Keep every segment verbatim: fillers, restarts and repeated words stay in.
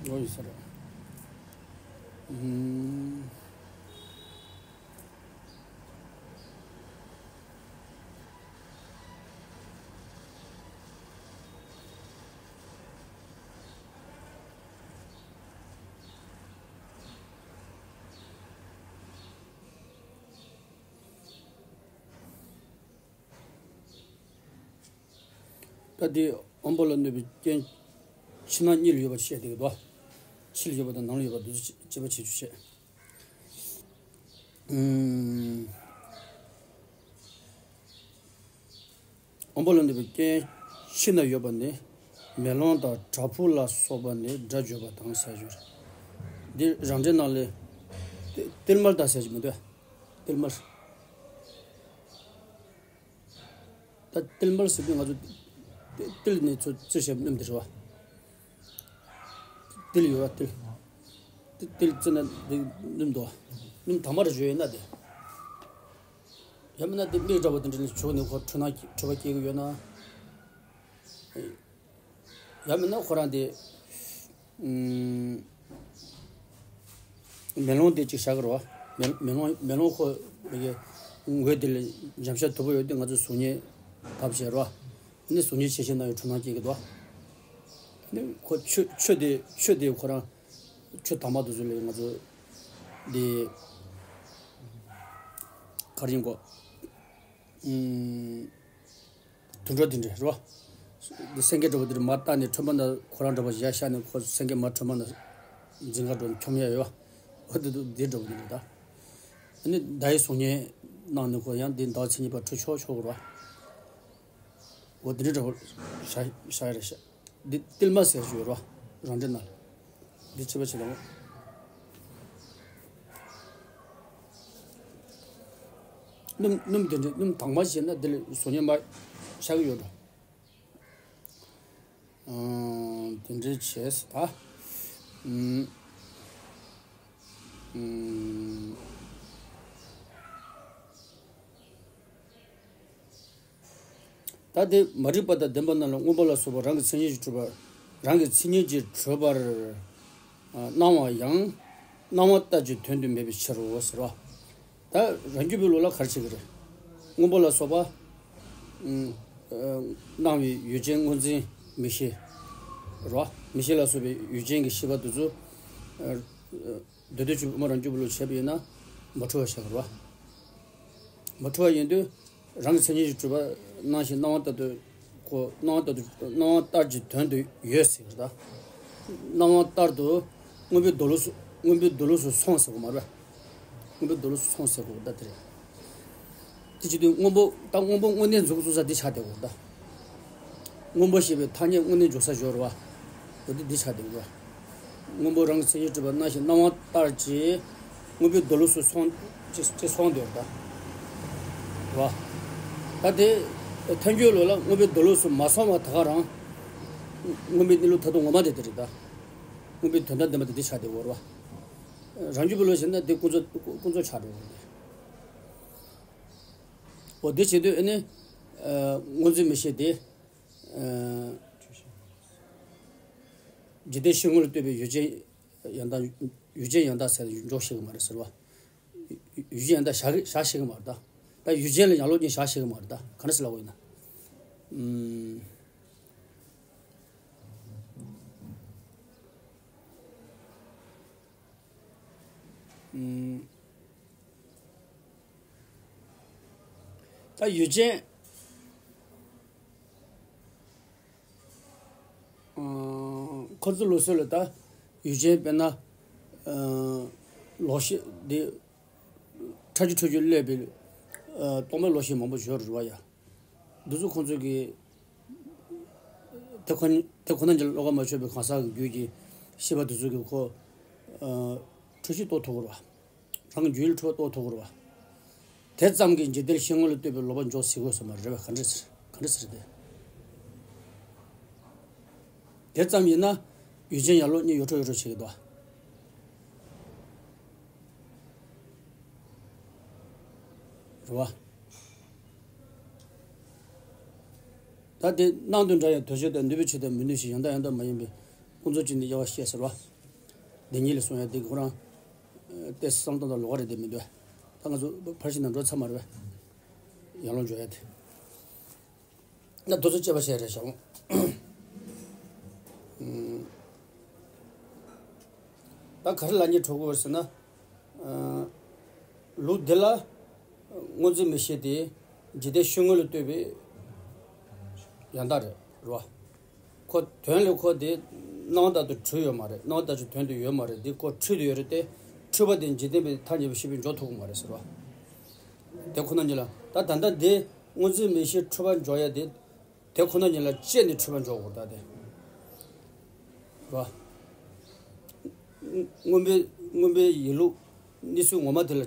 ལོ་ཡོད་ས་རེད། ཨུམ། ད་དེ་དབང་པོ་ལ་གནོད་པའི་རྐྱེན་ཕྱི་ནང་གཉིས་ལ་ཡོད་པ་བཤད་དེ་འདུག་ཕྱི་ལ་ཡོད་པ་དང་ནང་ལ་ཡོད་པ་འདུག་ཅེས་པ་བྱེད་རྒྱུ་བཤད། ཨུམ། དབང་པོ་ལ་གནོད་པའི་རྐྱེན་ཕྱི་ན་ཡོད་པ་ནི་མེ་ལོང་དང་བྲག་ཕུག་ལ་སོགས་པ་ནི་སྒྲ་བརྗོད་པ་དང་ཟེར་རྒྱུ་རེད། འདི་རང་འགྲེལ་ནང་ལས་ཏི་ཏིལ་མར་དང་ཟེར་གྱི་མི་འདུག་ཏིལ་མར། ད་ཏིལ་མར་ཟེར་དུས་ང་ཚོ་ཏི་ཏིལ་ནི་ཚོ་རྩི་ཞིབ་སྣུམ་དེ་རེད་བ། ཏིལ་ཡོད་བ་ཏིལ། ཏི་ཏིལ་རྩི་ན་འདི་སྣུམ་དོ། སྣུམ་དྭངས་མ་རེ་བརྗོད་ཡོད་ན་དེ། ཡང་མིན་ན་དེ་མིག་འདྲ་བོ་དེ་འདྲ་ནི་བྱུགས་ནས་ཁོ་འཁྲུལ་སྣང་འཁྲུལ་པ་སྐྱེ་གི་ཡོད་ན། ཡང་མིན་ན་ཁོ་རང་དེ། ཨུམ། མེ་ལོང་དེ་ཅིག་བཞག་གི་རེད་བ། མེ་མེ་ལོང་མེ་ལོང་ཁོ་མི་གི་འོད་དེ་ལ་འཇམ་ཤ་དོད་པོ་ཡོད་དེ་ང་ཚོ་གཟུགས་བརྙན་བབས་བྱས་རེད་བ། ནི་གཟུགས་བརྙན་ཆེ་ཆེ་ན་ཡང་འཁྲུལ་སྣང་སྐྱེ་གི་འདུག་ནི་ཁོ་ཆུ་ཆུ་དེ་ཆུ་དེ་ཁོ་རང་ཆུ་དྭངས་མ་དེ་ཚོ་ལས་ང་ཚོ་དེ་ག་རེ་ཡིན་གོ། ཨུམ། དུད་འགྲོ་དེ་འདྲ་རེད་བ། འདི་སེང་གེ་འདྲ་བོ་དེ་འདྲ་མར་བཏགས་ནས་ཁྲོན་པ་ན་ཁོ་རང་འདྲ་བོ་ཞིག་ཡར་ཤར་ནས་ཁོ་སེང་གེ་མར་ཁྲོན་པ་ན་འཛིན་ག་འགྲོ་ནས་འཁྱོམ་ཡ་ཡོད་བ། འོ་དེ་དུ་དེ་འདྲ་བོ་དེ་འདྲ་ད། ཨ་ནི་ཟླ་བའི་གཟུགས་བརྙན་གནང་ནས་ཁོ་ཡང་འདི་ཟླ་བ་མཚན་ཉིད་པ་འཁྲུལ་ཆོག་ཆོག་གི་རེད་བ། འོ་དེ་འདྲ་འདྲ་བོ་ཤ་ཤ་རེད་ཤ། འདི་ཏིལ་མ་ཟེར་ཞུ་རོ། རང་འདྲེ་ན། འདི་ཕྱི་པ་ཕྱི་དང་། སྣུམ་སྣུམ་དེ་འདྲ་སྣུམ་དྭངས་མ་བྱས་ན་འདི་ལ་བཟོ་ཉན་མ་ཤ་གི་ཡོད་འགྲོ། ཨང་། དེ་འདྲ་བྱས་ད། ཨུམ། ཨུམ། ད་དེ་མ་རིག་པ་དང་ལྡན་པ་རྣམས་ལ་སྔོན་པོ་ལ་སོགས་པ་རང་གི་མཚན་ཉིད་ཀྱིས་གྲུབ་པ། རང་གི་མཚན་ཉིད་ཀྱིས་གྲུབ་པར་སྣང་བ་ཡང་སྣང་བ་ལྟར་གྱི་དོན་དུ་མེད་པའི་ཕྱིར་རོ་ཟེར་བ། ད་རང་རྒྱུད་པའི་ལུགས་ལ་ག་རེ་བྱེད་ཀྱི་རེད། སྔོན་པོ་ལ་སོགས་པ། ཨུམ། སྣང་བའི་ཡུལ་ཅན་སྔོ་འཛིན་མིག་ཤེས། རོ། མིག་ཤེས་ལ་སོགས་པའི་ཡུལ་ཅན་གྱི་ཤེས་པ་དེ་ཚོ། འདོད་དོན་ཆོས་སྐུ་མ་རང་རྒྱུད་པ་ལུགས་བྱས་པ་ཡིན་ན་མ་འཁྲུལ་བ་བྱ་དགོས་རེད་བ། མ་འཁྲུལ་བ་ཡིན་དུས་རང་གི་མཚན་ཉིད་ཀྱིས་གྲུབ་པ་སྣང་ཞིང་སྣང་བ་ལྟར་དུ་གོ། སྣང་བ་ལྟར་དུ་སྣང་བ་ལྟར་གྱི་དོན་དུ་ཡོད་ཟེར་གྱི་རེད་ད། སྣང་བ་ལྟར་དུ་སྔོན་པོའི་མདོ་ལུགས་སུ་སྔོན་པོའི་མདོ་ལུགས་སུ་སོང་ཟེར་གྱི་མ་རེད། སྔོན་པོའི་མདོ་ལུགས་སུ་སོང་ཟེར་གྱི་ད་དེ་རེད། དེ་བྱེད་དུས་སྔོན་པོ་ད་སྔོན་པོ་དངོས་གནས་འཛུགས་འཛུགས་ས་དེ་ཆགས་བསྡད་ཡོད་ད། སྔོན་པོ་ཞེས་པའི་ཐ་སྙད་དངོས་གནས་འཇོག་ས་སྦྱོར་བ། འོ་དེ་འདི་ཆགས་བསྡད་ཡོད། སྔོན་པོ་རང་གི་མཚན་ཉིད་གྲུབ་པ་སྣང་ཞིང་སྣང་བ་ལྟར་གྱི་སྔོན་པོའི་མདོ་ལུགས་སུ་སོང་ཅི་ཅི་སོང་བསྡད་ཡོད་ད། རེད་བ། ད་དེ་ཐལ་འགྱུར་ལུགས་ལ་སྔོན་པོའི་མདོ་ལུགས་སུ་མ་སོང་བ་ད་ག་རང་། སྔོན་པོའི་གནས་ལུགས་ད་དུང་ངོ་མ་དེ་དེ་རེད་ད། སྔོན་པོའི་དོན་དམ་བདེན་པ་དེ་འདི་ཆགས་བསྡད་ཡོད་རེད་བ། རང་རྒྱུད་པའི་ལུགས་བྱས་ན་འདི་ཀུན་རྫོབ་ཀུན་རྫོབ་ཆགས་འགྲོ་གི་རེད། འོ་དེ་བྱེད་དུས་ཨ་ནི། སྔོ་འཛིན་མིག་ཤེས་དེ། འཇིག་རྟེན་ཤེས་ངོ་ལ་ལྟོས་པའི་ཡུལ་ཅན་ཡང་དག་ཡུལ་ཅན་ཡང་དག་ཟེར་འཇོག་ཤེས་ཀྱི་མ་རེད་ཟེར་བ། ཡུལ་ཅན་ཡང་དག་བཞག་བཞག་ཤེས་ཀྱི་མ་རེད་ད། ད་ཡུལ་ཅན་ལ་ཡང་ལོག་གཉིས་བཞག་ཤེས་ཀྱི་མ་རེད་ད། ག་འདྲ་ཟེར་ལབ་དགོས་ཡིན་ན། ཨུམ། ཨུམ། ད་ཡུལ་ཅན། ཁོ་ཚོ་ལུགས་སྲོལ་ལ་ད་ཡུལ་ཅན་དཔེར་ན། ལོག་ཤེས་འདི། ཁྲ་ཆུ་ཁྲ་ཆུ་སླེབས་པའི། རྟོག་མེད་ལོག་ཤེས་མང་པོ་ཡོད་རེད་བ་ཡ། འདི་ཚོ་ཁོང་ཚོ་གི། དེ་ཁོ་དེ་ཁོ་ན་ཉིད་ལ་བློ་ཁ་མ་ཆོད་པའི་གང་ཟག་གི་རྒྱུད་ཀྱི་ཤེས་པ་དེ་ཚོ་གི་ཁོ། འཁྲུལ་ཤེས་རྟོགས་ཐུབ་ཀྱི་རེད་བ། རང་གི་རྒྱུད་ལ་འཁྲུལ་པ་རྟོགས་ཐུབ་ཀྱི་རེད་བ། དེ་ཙམ་གྱིས་འཇིག་རྟེན་ཤེས་ངོ་ལ་ལྟོས་པའི་ལོག་པ་འཇོག་སྲིད་དགོས་སོ་མ་རེད་བ། ག་འདྲ་ཟེར་ག་འདྲ་ཟེར་ཏེ། དེ་ཙམ་ཡིན་ན་ཡུལ་ཅན་ཡར་ལོག་གཉིས་ཡོད་འཕྲོ་ཡོད་འཕྲོ་བྱེད་ཀྱི་འདུག་རེད་བ། ད་དེ་སྣང་དུ་འདྲ་ཡང་དོ་ཤལ་དང་ནུས་པའི་ཆོས་དང་མི་ནུས་ཤིང་ཡང་དག་ཡང་དག་མ་ཡིན་པའི་ཀུན་རྫོབ་ཅན་ནི་དབྱེ་བ་བཤད་ཟེར་བ། འདི་ཉིད་ལ་གསུང་ཡ་དེ་ཁོ་རང་ཏེ་བསམ་བཏང་དང་ལོགས་རེད་དེ་མི་འདུག་ད་ང་ཚོ་ཕར་ཕྱིན་ནང་འགྲོ་ཚར་མ་རེད་པས། ཡར་ལོངས་འགྲོ་ཡ་དེ། ད་དུ་ཚོ་དཔྱད་པ་བྱས་རེད་བྱ་འོང་། ད་ག་རེ་ལབ་སྙིང་བྲོ་གི་ཡོད་ཟེར་ན། ལུགས་འདི་ལ་སྔོ་འཛིན་མིག་ཤེས་དེ་འཇིག་རྟེན་ཤེས་ངོ་ལ་ལྟོས་པའི་ཡང་དག་རེད་རོ། ཁོ་དོན་ལས་ཁོ་དེ་སྣང་བ་ལྟར་དུ་འཁྲུལ་ཡོད་མ་རེད། སྣང་བ་ལྟར་གྱི་དོན་དུ་ཡོད་མ་རེད། འདི་ཁོ་འཁྲུལ་དུ་ཡོད་རེད་དེ། འཁྲུལ་པ་དེ་འཇིག་རྟེན་པའི་ཐ་སྙད་པའི་ཤེས་པས་འཇོག་ཐུབ་ཀྱི་མ་རེད་ཟེར་བ། དེ་ཁོ་ན་ཉིད་ལ་ད་ད་ལྟ་འདི་སྔོ་འཛིན་མིག་ཤེས་འཁྲུལ་པ་འཇོག་ཡ་དེ། དེ་ཁོ་ན་ཉིད་ལ་དཔྱད་ནས་འཁྲུལ་པ་འཇོག་དགོས་ད་དེ། རོ། མངོན་པའི་མངོན་པའི་ཡིན་ལུགས་གནས་ཚུལ་ངོ་མ་དེ་ལ་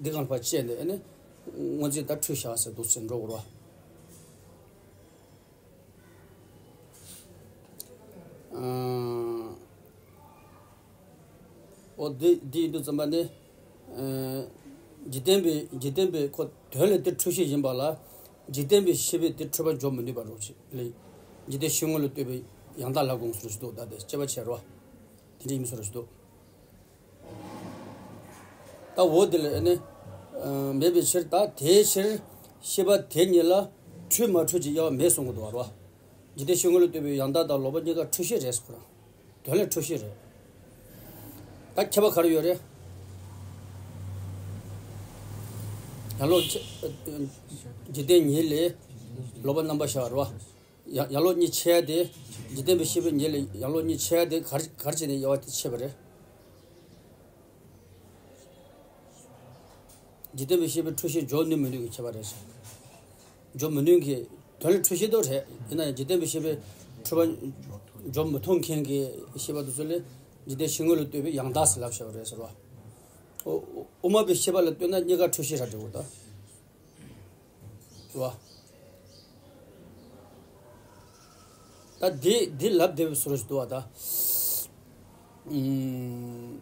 འདི་གང་ལ་ཕར་དཔྱད་ནས་ཨ་ནི་སྔོ་འཛིན་ད་འཁྲུལ་བཞག་ཟེར་འདུག་ཟེར་འགྲོ་དགོས་རོ། འོ་འདི་འདི་ཡིན་དུས་ཙམ་པ་ནི། འཇིག་རྟེན་པའི་འཇིག་རྟེན་པའི་ཁོ་དོན་ལས་དེ་འཁྲུལ་ཤེས་ཡིན་པ་ལ། འཇིག་རྟེན་པའི་ཤེས་པས་དེ་འཁྲུལ་པ་འཇོག་མི་ནུས་པ་རོ་ཞེས་ལས། འཇིག་རྟེན་ཤེས་ངོ་ལ་ལྟོས་པའི་ཡང་དག་ལ་དགོངས་སུ་རོ་ཞེས་འདུག་ད་དེ་དཔྱད་པ་བྱས་རོ། དེ་འདྲ་ཡིན་སོ་རོ་ཞེས་འདུག་ད་འོ་དེ་ལ་ཨ་ནི། མེད་པའི་ཕྱིར་ད་དེའི་ཕྱིར་ཤེས་པ་དེ་ཉིད་ལ་འཁྲུལ་མ་འཁྲུལ་གྱི་དབྱེ་བ་མེད་གསུང་གི་འདུག་བ་རོ། འཇིག་རྟེན་ཤེས་ངོ་ལ་ལྟོས་པའི་ཡང་དག་དང་ལོག་པ་གཉིས་ཀ་འཁྲུལ་ཤེས་རེད་ཟེར་ཁོ་རང་། དོན་ལས་འཁྲུལ་ཤེས་རེད། ད་ཁྱད་པར་ག་རེ་ཡོད་རེད། ཡང་ལོག་ཆ་འཇིག་རྟེན་ཉིད་ལས་ལོག་པ་རྣམ་པར་བཞག་རེད་བ། ཡང་ཡང་ལོག་གཉིས་ཕྱེ་ཡ་དེ། འཇིག་རྟེན་པའི་ཤེས་པའི་ཉིད་ལས་ཡང་ལོག་གཉིས་ཕྱེ་ཡ་དེ་ག་རེ་ག་རེ་བྱས་ནས་དབྱེ་བ་དེ་ཕྱེ་བ་རེད། འཇིག་རྟེན་པའི་ཤེས་པས་འཁྲུལ་ཤེས་འཇོག་ནུས་མི་ནུས་ཀྱི་ཁྱད་པར་རེད་ཟེར། འཇོག་མི་ནུས་ཀྱི་དོན་ལ་འཁྲུལ་ཤེས་དོ་རེད། ཡིན་ན་ཡང་འཇིག་རྟེན་པའི་ཤེས་པས་འཁྲུལ་པ་འཇོག་མི་ཐུབ་མཁན་གྱི་ཤེས་པ་དེ་ཚོ་ལས་འཇིག་རྟེན་ཤེས་ངོ་ལ་ལྟོས་པའི་ཡང་དག་ཟེར་ལབ་བྱ་བ་རེད་ཟེར་བ། དབུ་དབུ་མ་པའི་ཤེས་པ་ལ་ལྟོས་ན་གཉིས་ཀ་འཁྲུལ་ཤེས་ར་འགྲིག་གོ་ད། རེད་བ། ད་འདི་འདི་ལབ་བསྡད་པའི་བཟོ་འདྲ་ཞིག་འདུག་བ་ད། ཨུམ།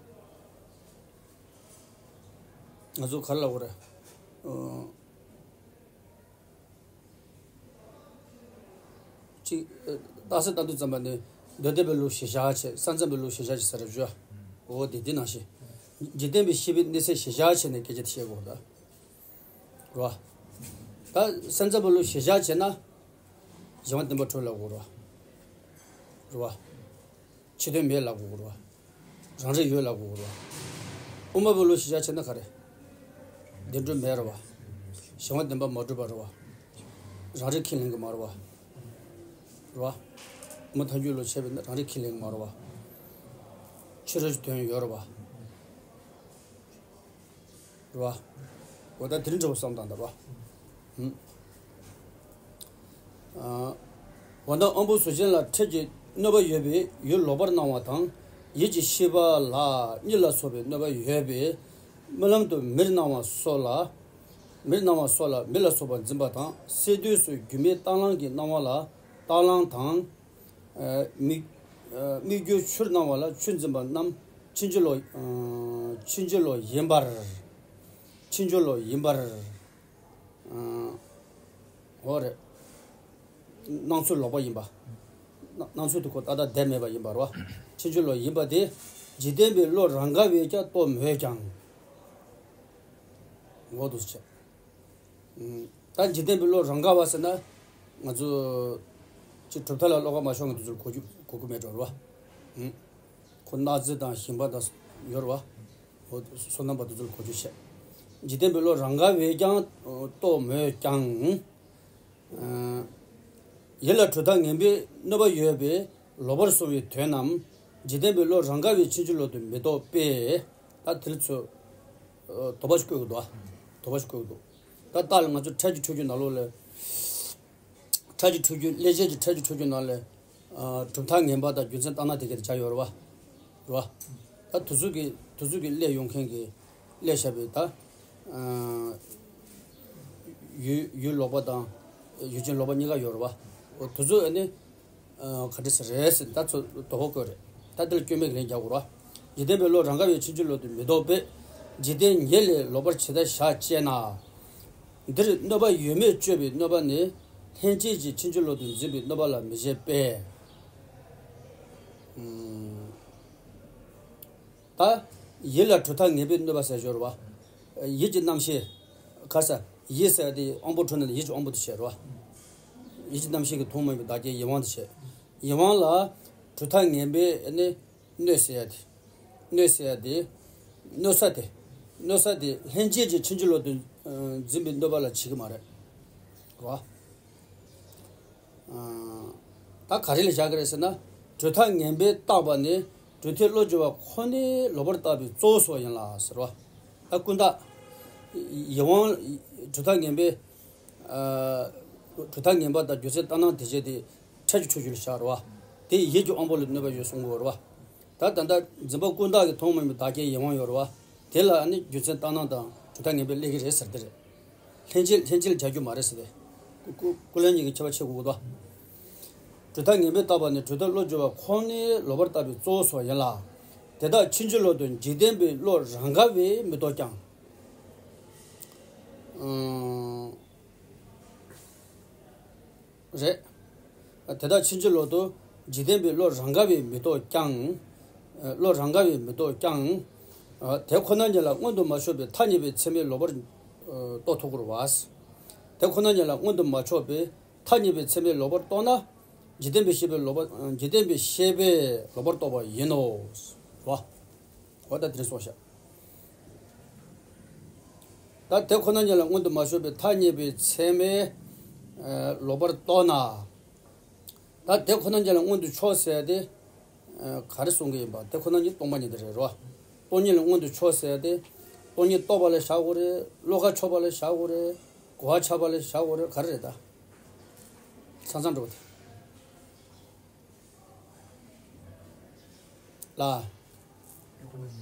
ང་ཚོ་ག་རེ་ལབ་དགོས་རེད། ཨོ། གཅིག་རྟགས་གསལ་བཏང་དུས་ཙམ་པ་ནི་མདོ་སྡེ་པའི་ལུགས་གཞིར་བཞག་བྱས། ས་མཚམས་པའི་ལུགས་གཞིར་བཞག་བྱས་ཟེར་རབས་བརྗོད། འོ་དེ་དེ་ནང་བཞིན། འཇིག་རྟེན་པའི་ཤེས་པའི་གནས་ཚད་གཞིར་བཞག་བྱས་ནས་སྐད་ཆ་དེ་བཤད་དགོས་ད། རེད་བ། ད་ས་མཚམས་པའི་ལུགས་གཞིར་བཞག་བྱས་ན། གཞན་དབང་བདེན་པར་གྲུབ་ལབ་དགོས་རེད་བ། རེད་བ། ཕྱི་དོན་མེད་ལབ་དགོས་རེད་བ། རང་རིག་ཡོད་ལབ་དགོས་རེད་བ། དབུ་མ་པའི་ལུགས་གཞིར་བཞག་བྱས་ན་ག་རེ། བདེན་གྲུབ་མེད་རེད་བ། གཞན་དབང་བདེན་པར་མ་གྲུབ་པ་རེད་བ། རང་རིག་ཁས་ལེན་གྱི་མ་རེད་བ། རེད་བ། དབུ་མ་ཐལ་འགྱུར་ལུགས་བྱས་པས་ན་རང་རིག་ཁས་ལེན་གྱི་མ་རེད་བ། ཕྱི་རོལ་གྱི་དོན་ཡོད་རེད་བ། རེད་བ། འོ་ད་དེ་རིང་འདྲ་བོ་བསམ་དང་ད་རེད་བ། ཨ། འོ་ན་དབང་པོ་གཟུགས་ཅན་ལ་འཕྲལ་གྱི་གནོད་པ་ཡོད་པས་ཡུལ་ལོག་པར་སྣང་བ་དང་། ཡིད་ཀྱི་ཤེས་པ་ལ་གཉིད་ལ་སོགས་པའི་གནོད་པ་ཡོད་པས། རྨི་ལམ་དུ་མིར་སྣང་བ་སོགས་ལ། མིར་སྣང་བ་སོགས་ལ་མི་ལ་སོགས་པ་འཛིན་པ་དང་། སད་དུས་སུ་སྒྱུ་མའི་རྟ་གླང་གི་སྣང་བ་ལ་རྟ་གླང་དང་། ཨ། སྨིག་ཨ། སྨིག་རྒྱུ་ཆུར་སྣང་བ་ལ་ཆུ་འཛིན་པ་རྣམས་ཕྱིན་ཅི་ལོག་ཨ། ཕྱིན་ཅི་ལོག་ཡིན་པར། ཕྱིན་ཅི་ལོག་ཡིན་པར། ཨ། འོ་རེད། སྣང་ཚུལ་ལོག་པ་ཡིན་པ། སྣང་སྣང་ཚུལ་དེ་ཁོ་ཏག་ཏག་བསྡད་མེད་པ་ཡིན་པ་རེད་བ། ཕྱིན་ཅི་ལོག་ཡིན་པ་དེ། འཇིག་རྟེན་པའི་བློ་རང་ག་བས་ཀྱང་རྟོགས་མོད་ཀྱང་། འོ་འདུག་སེ་བྱས། ཨུམ། ད་འཇིག་རྟེན་པའི་བློ་རང་ག་བ་ཟེར་ན། ང་ཚོ་ཅིག་གྲུབ་མཐའ་ལ་བློ་ཁ་མ་ཤོར་མཁན་དེ་ཚོར་གོ་རྒྱུ་གོ་རྒྱུ་མེད་འགྲོ་རེད་བ། ཨུམ། ཁོ་སྣང་ཚུལ་དང་ཞེན་པ་དང་ཡོད་རེད་བ། འོ་བསོད་ནམས་པ་དེ་ཚོར་གོ་རྒྱུ་བྱས། འཇིག་རྟེན་པའི་བློ་རང་ག་བས་ཀྱང་རྟོགས་མོད་ཀྱང་། ཨ། ཡིད་ལ་གྲུབ་མཐའ་ངན་པའི་གནོད་པ་ཡོད་པས་ལོག་པར་གསུངས་པའི་དོན་རྣམས་འཇིག་རྟེན་པའི་བློ་རང་ག་བས་ཕྱིན་ཅི་ལོག་ཏུ་མི་རྟོགས་པས། ད་དེ་ཚོ་ཨ། དོགས་པ་ཞིག་བཀོད་ཀྱི་འདུག་ཨ། དོགས་པ་ཞིག་བཀོད་ཀྱི་འདུག་ད་ལྟ་ལ་ང་ཚོ་ཕྲད་ཀྱི་འཁྲུལ་རྒྱུ་ནང་ལོགས་ལ། ཕྲད་ཀྱི་འཁྲུལ་རྒྱུ། བསླད་བྱེད་ཀྱི་ཕྲད་ཀྱི་འཁྲུལ་རྒྱུ་ནང་ལ། ཨ། གྲུབ་མཐའ་ངན་པ་དང་རྒྱུ་མཚན་ལྟར་སྣང་དེ་ག་དེ་བྱ་ཡོད་རེད་བ། རེད་བ། ད་དེ་ཚོ་གི་དེ་ཚོ་གི་བསླད་ཡོང་མཁན་གྱི་བསླད་བཞག་པའི་ད། ཨ། ཡུལ་ཡུལ་ལོག་པ་དང་ཡུལ་ཅན་ལོག་པ་གཉིས་ཀ་ཡོད་རེད་བ། འོ་དེ་ཚོ་ཨ་ནི། ཨ། ག་འདྲ་ཟེར་རེད་ཟེར་ད་ཚོ་དོགས་པ་བཀོད་རེད། ད་དེ་ལ་སྐྱོན་མེད་ཀྱི་ལན་རྒྱག་དགོས་རེད་བ། འཇིག་རྟེན་པའི་བློ་རང་ག་བས་ཕྱིན་ཅི་ལོག་ཏུ་མི་རྟོགས་པས། འཇིག་རྟེན་ཉིད་ལས་ལོག་པར་ཇི་ལྟར་བཞག་ཅེ་ན། འདིར་གནོད་པ་ཡོད་མེད་དཔྱོད་པའི་གནོད་པ་ནི། ལྷན་སྐྱེས་ཀྱིས་ཕྱིན་ཅི་ལོག་ཏུ་འཛིན་པའི་གནོད་པ་ལ་མི་བྱེད་པས། ཨུམ། ཡིད་ལ་གྲུབ་མཐའ་ངེས་པའི་གནོད་པ་ཟེར་ཞོར་བ། ཡིད་ཀྱི་རྣམ་ཤེས། ག་ས། ཡིད་ཟེར་དེ་དབང་པོ་འཁྲུལ་ན་ཡིད་ཀྱི་དབང་པོ་དེ་བྱེད་རོ། ཡིད་ཀྱི་རྣམ་ཤེས་ཀྱི་མཐོང་མེད་པའི་བདག་རྐྱེན་ཡིད་དབང་དེ་བྱེད། ཡིད་དབང་ལ་གྲུབ་མཐའ་ངེས་པའི་ནི་གནོད་ཟེར་ཡ་དེ། གནོད་ཟེར་ཡ་དེ། གནོད་ས་དེ། གནོད་ས་དེ་ལྷན་སྐྱེས་ཀྱི་ཕྱིན་ཅི་ལོག་ཏུ་འཛིན་པའི་གནོད་པ་ལ་བྱེད་ཀྱི་མ་རེད། རོ། ད་ག་རེ་ལ་བཞག་གི་རེད་ཟེར་ན། གྲུབ་མཐའ་ངན་པས་བཏགས་པ་ནི་གྲུབ་མཐས་བློ་སྦྱོར་བ་ཁོ་ནའི་ལོག་པར་བཏགས་པའི་གཙོ་བོ་སོགས་ཡིན་ལ་ཟེར་བ། ད་ཀུན་བརྟགས། ཡིད་དབང་། གྲུབ་མཐའ་ངན་པས། གྲུབ་མཐའ་ངན་པ་དང་རྒྱུ་མཚན་ལྟར་སྣང་དེ་བྱས་ཏེ་འཕྲལ་གྱི་འཁྲུལ་རྒྱུ་ལ་བཞག་རེད་བ། དེ་ཡིད་ཀྱི་དབང་པོ་ལ་གནོད་པ་ཡོད་གསུང་གི་ཡོད་རེད་བ། ད་ད་ལྟ་འཛིན་པ་ཀུན་བརྟགས་ཀྱི་མཐོང་མེད་པའི་བདག་རྐྱེན་ཡིད་དབང་ཡོད་རེད་བ། དེ་ལ་ནི་རྒྱུ་མཚན་ལྟར་སྣང་དང་གྲུབ་མཐའ་ངན་པས་སླེབས་ཀྱི་རེད་ཟེར་དེ་རེད། ལྷན་སྐྱེས་ལྷན་སྐྱེས་ལ་སྦྱར་རྒྱུ་མ་རེད་ཟེར་ཏེ། ཀུ་ཀུ་ཀུན་ལས་ཉིད་ཀྱི་ཁྱད་པར་ཕྱེ་དགོས་ཀྱི་འདུག་གྲུབ་མཐའ་ངན་པས་བཏགས་པ་ནི་གྲུབ་མཐས་བློ་སྦྱོར་བ་ཁོ་ནའི་ལོག་པར་བཏགས་པའི་གཙོ་བོ་སོགས་ཡིན་ལ། དེ་དག་ཕྱིན་ཅི་ལོག་ཏུ་འཇིག་རྟེན་པའི་བློ་རང་ག་བས་མི་རྟོགས་ཀྱང་། ཨང་། རེད། དེ་དག་ཕྱིན་ཅི་ལོག་ཏུ་འཇིག་རྟེན་པའི་བློ་རང་ག་བས་མི་རྟོགས་ཀྱང་། བློ་རང་ག་བས་མི་རྟོགས་ཀྱང་། དེ་ཁོ་ན་ཉིད་ལ་མངོན་དུ་མ་ཕྱོགས་པའི་ཐ་སྙད་པའི་ཚད་མས་ལོག་པར་རྟོགས་ཐུབ་དགོས་པ། དེ་ཁོ་ན་ཉིད་ལ་མངོན་དུ་མ་ཕྱོགས་པའི་ཐ་སྙད་པའི་ཚད་མས་ལོག་པར་རྟོགས་ན། འཇིག་རྟེན་པའི་ཤེས་པས་ལོག་པར་འཇིག་རྟེན་པའི་ཤེས་པས་ལོག་པར་རྟོགས་པ་ཡིན་ནོ། བ། འོ་ད་དེ་རིང་སོང་ཤག་ད་དེ་ཁོ་ན་ཉིད་ལ་མངོན་དུ་མ་ཕྱོགས་པའི་ཐ་སྙད་པའི་ཚད་མས་ལོག་པར་རྟོགས་ན། ད་དེ་ཁོ་ན་ཉིད་ལ་མངོན་དུ་ཕྱོགས་ཟེར་ཏེ། ག་རེ་གསུང་གི་ཡིན་པ་དེ་ཁོ་ན་ཉིད་སྟོང་པ་ཉིད་དེ་རེད་རོ། སྟོང་ཉིད་ལ་མངོན་དུ་ཕྱོགས་ཟེར་ཏེ། སྟོང་ཉིད་རྟོགས་པ་ལ་བཞག་དགོས་རེད། བློ་ཁ་ཕྱོགས་པ་ལ་བཞག་དགོས་རེད། གོ་བ་ཆགས་པ་ལ་བཞག་དགོས་རེད། ག་རེ་རེད་ད། ཚང་ཚང་འགྲོ་བ་དེ། ལ།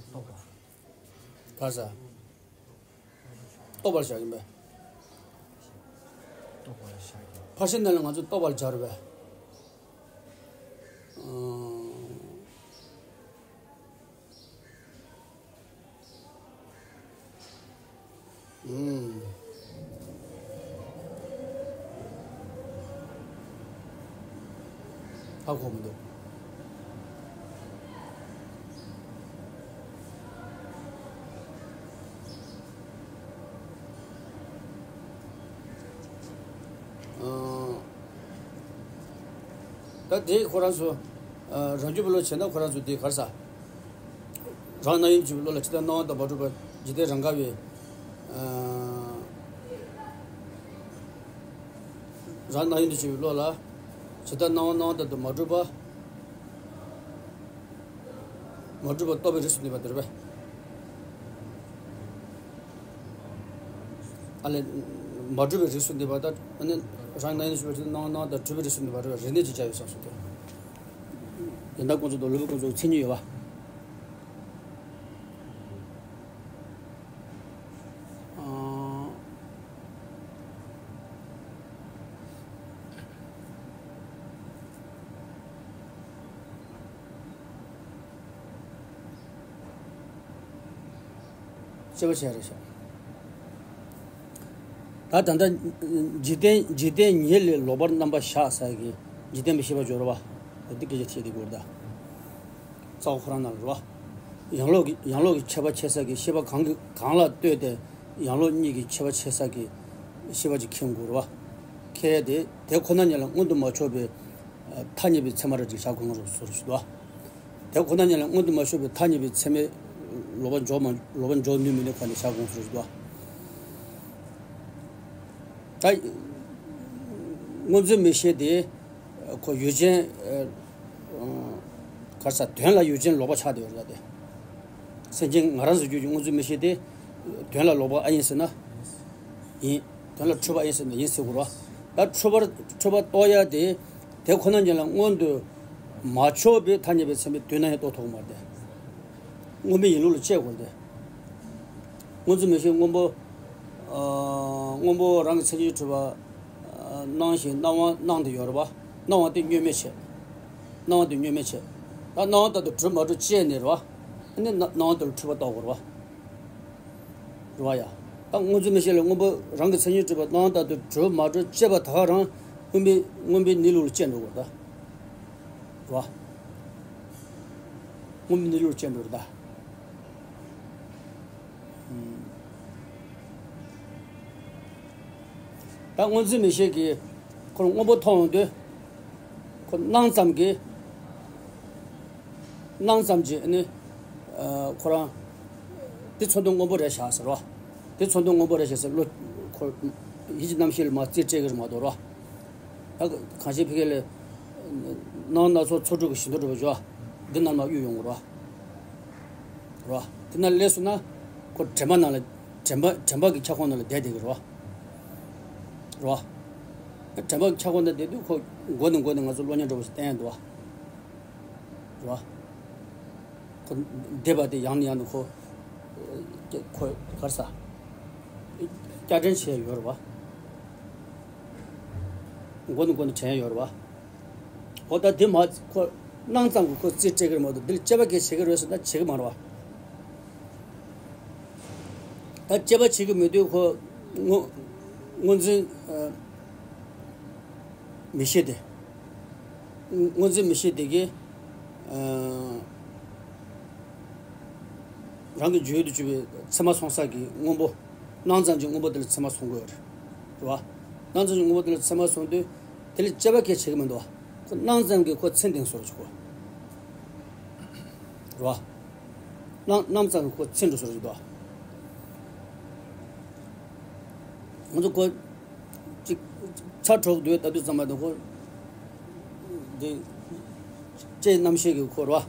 ག་ས། རྟོགས་པར་བྱ་ཡིན་པས། ཕར་ཕྱིན་ནང་ལ་ང་ཚོས་རྟོགས་པར་སྦྱར་བས། ཨང་། ཨུམ། ཧ་གོ་མི་འདུག་ཨང་། ད་དེ་ཁོ་རང་ཚོ། རང་རྒྱུད་པའི་བློ་བྱས་ན་ཁོ་རང་ཚོ་དེ་གར་ས། རང་སྣང་ཡུལ་གྱི་བློ་ལ་ཇི་ལྟར་སྣང་བ་དང་མ་གྲུབ་པ་འཇིག་རྟེན་རང་ག་བས། རང་སྣང་ཡུལ་དུ་བྱེད་པའི་བློ་ལ། ཇི་ལྟར་སྣང་བ་སྣང་བ་ལྟར་དུ་མ་གྲུབ་པ། མ་གྲུབ་པ་རྟོགས་པའི་རིགས་སུ་གནས་པ་དེ་རེད་པས། ཨ་ལས། མ་གྲུབ་པའི་རིགས་སུ་གནས་པ་དང་ཨ་ནི་རང་སྣང་ཡུལ་དུ་བྱེད་པའི་སྣང་བ་སྣང་བ་དང་གྲུབ་པའི་རིགས་སུ་གནས་པ་རེད་པས། རིགས་གནས་ཀྱི་བྱ་བའི་ས་སུ་སྟེ། ཡོན་བདག་ཀུན་རྫོབ་དང་ལོག་པའི་ཀུན་རྫོབ་ཀྱི་མཚན་ཉིད་ཡོད་པ། ཨང་། ཤེས་པ་བྱས་རེད་ཤག་ད་ད་ལྟ་འཇིག་རྟེན་འཇིག་རྟེན་ཉིད་ལས་ལོག་པར་རྣམ་པར་གཞག་ས་ཀྱི་འཇིག་རྟེན་པའི་ཤེས་པ་སྦྱོར་བ། འདི་སྐད་ཆ་བཤད་དེ་དགོས་རེད་ད། རྩ་བ་ཁོ་རང་ནང་ལ་རེད་བ། ཡང་ལོག་གི་ཡང་ལོག་གི་ཁྱད་པར་ཕྱེ་ས་ཀྱི་ཤེས་པ་གང་གི་གང་ལ་ལྟོས་ཏེ་ཡང་ལོག་གཉིས་ཀྱི་ཁྱད་པར་ཕྱེ་ས་ཀྱི་ཤེས་པ་ཅིག་མཁྱེན་དགོས་རེད་བ། མཁས་དེ་དེ་ཁོ་ན་ཉིད་ལ་མངོན་དུ་མ་ཕྱོགས་པའི་ཐ་སྙད་པའི་ཚད་མ་རེ་ཅིག་བཞག་དགོས་ང་རང་ཚོར་ཞུ་དོ། དེ་ཁོ་ན་ཉིད་ལ་མངོན་དུ་མ་ཕྱོགས་པའི་ཐ་སྙད་པའི་ཚད་མས་ལོག་པ་འཇོག་མ་ལོག་པ་འཇོག་ནུས་མི་ནུས་ཁ་ནས་བཞག་དགོས་ཚུལ་ཞིག་འདུག་ད་སྔོན་འཛིན་མིག་ཤེས་དེ་ཁོ་ཡུལ་ཅན་ག་རེ་ཟ་དོན་ལ་ཡུལ་ཅན་ལོག་པ་ཆགས་བསྡད་ཡོད་རེད་ད། དེ་སེམས་ཅན་ང་རང་ཚོ་རྒྱུད་ཀྱི་སྔོན་འཛིན་མིག་ཤེས་དེ་དོན་ལ་ལོག་པ་ཨ་ཡིན་ཟེར་ན་ཡིན། དོན་ལ་འཁྲུལ་པ་ཨེ་ཟེར་ན་ཡིན་ཟེར་དགོས་རོ། ད་འཁྲུལ་པར་འཁྲུལ་པ་རྟོགས་ཡ་དེ་དེ་ཁོ་ན་ཉིད་ལ་མངོན་དུ་མ་ཕྱོགས་པའི་ཐ་སྙད་པའི་ཚད་མས་དོན་ན་ཡང་རྟོགས་ཐུབ་མ་རེད། སྔོན་པོའི་ཡིན་ལུགས་ལ་དཔྱད་དགོས་ཏེ། སྔོན་འཛིན་མིག་ཤེས་སྔོན་པོ། སྔོན་པོ་རང་གི་མཚན་ཉིད་གྲུབ་པ། སྣང་ཞིང་སྣང་བ་སྣང་དེ་ཡོད་རེད་པ། སྣང་བ་དེ་བརྙོས་མེད་བྱས། སྣང་བ་དེ་བརྙོས་མེད་བྱས། ད་སྣང་བ་ལྟར་དུ་གྲུབ་མ་གྲུབ་དཔྱད་ནས་རེད་པ། ཨ་ནི་སྣང་སྣང་བ་ལྟར་འཁྲུལ་པ་རྟོགས་དགོས་རེད་པ། རེད་པ་ཡ། ད་སྔོན་འཛིན་མིག་ཤེས་ལ་སྔོན་པོ་རང་གི་མཚན་ཉིད་གྲུབ་པ་སྣང་བ་ལྟར་དུ་གྲུབ་མ་གྲུབ་དཔྱད་པ་ད་ག་རང་སྔོན་པོའི་སྔོན་པོའི་གནས་ལུགས་ལ་དཔྱད་འགྲོ་དགོས་རེད་ད། རེད་པ། སྔོན་པོའི་གནས་ལུགས་ལ་དཔྱད་འགྲོ་རེད་ད། ད་སྔོ་འཛིན་མིག་ཤེས་ཀྱིས་ཁོ་རང་སྔོན་པོ་མཐོང་ཡོང་དུས། ཁོ་སྣང་ཙམ་གྱིས། སྣང་ཙམ་གྱིས་ནི། ཨ། ཁོ་རང་། དེ་ཚོར་འདུ་སྔོན་པོ་རེད་ཤག་ཟེར་བ། དེ་ཚོར་འདུ་སྔོན་པོ་རེད་ཤག་ཟེར་བློ། ཁོ། ཡིད་ཀྱི་རྣམ་ཤེས་ལ་མར་རྩིས་སྤྲད་ཀྱི་རེད་མ་གཏོགས་ར། ད་གང་ཞིག་ཕ་གི་ལ། སྣང་སྣ་ཚོགས་ཚོར་གྲུབ་ཀྱི་ཞི་མཐུན་གྲུབ་པ་ཅོ། འདི་རྣམས་ལ་གཡུག་ཡོང་གི་རེད་བ། རེད་བ། དེ་ན་སླེབས་སོང་ན། ཁོ་དྲན་པ་ནང་ལ། དྲན་པ། དྲན་པ་གི་ཁྱབ་ཁོངས་ནང་ལ་བསྡད་བསྡད་ཀྱི་རེད་བ། རེད་བ། དྲན་པ་གི་ཁྱབ་ཁོངས་ནང་བསྡད་དུས་ཁོ་མགོ་ནས་མགོ་ནས་ང་ཚོ་གློག་བརྙན་འདྲ་པོ་ཞིག་བསྟན་ཡ་འདུག་བ། རེད་བ། ཁོ་བསྡད་པ་དེ་ཡང་ནས་ཡང་དུ་ཁོ། ཁོ་ག་རེ་ཟ། བསྐྱར་དྲན་བྱས་ཡོད་རེད་བ། མགོ་ནས་མགོ་ནས་དྲན་ཡོད་རེད་བ། འོ་ད་དེ་མ་ཁོ་སྣང་ཙམ་གྱིས་ཁོ་རྩིས་སྤྲད་ཀྱི་རེད་མ་གཏོགས། འདི་ལ་དཔྱད་པ་གས་བྱེད་ཀྱི་རེད་ཟེར་ན་བྱེད་ཀྱི་མ་རེད་བ། ད་དཔྱད་པ་བྱེད་ཀྱི་མེད་དུས་ཁོ་སྔོ་སྔོ་འཛིན། ཨ། མིག་ཤེས་དེ། སྔོ་འཛིན་མིག་ཤེས་དེ་གིས། ཨ། རང་གི་རྒྱུད་དུ་གྱུར་པའི་མཚན་མ་སོང་ས་ཀྱི་སྔོན་པོ། སྣང་ཙམ་གྱི་སྔོན་པོ་དེ་ལ་མཚན་མ་སོང་གི་ཡོད་རེད། རེད་བ། སྣང་ཙམ་གྱི་སྔོན་པོ་དེ་ལ་མཚན་མ་སོང་དུས། དེ་ལ་དཔྱད་པ་གས་བྱེད་ཀྱི་མི་འདུག་བ། ཁོ་སྣང་ཙམ་གྱིས་ཁོ་ཚིག་འདིང་བཟོ་རུ་བཅུག་གོ། རེད་བ། སྣང་སྣང་ཙམ་གྱིས་ཁོ་ཚིག་འགྲོ་བཟོ་རུ་བཅུག་འདུག་བ། ང་ཚོ་ཁོ། ཅིག་ཚ་དྲོ་འདུག་ད་དུས་ཙམ་པ་དུ་ཁོ། འདི། ལྕེ་རྣམ་ཤེས་ཀྱི་ཁོ་རེད་བ།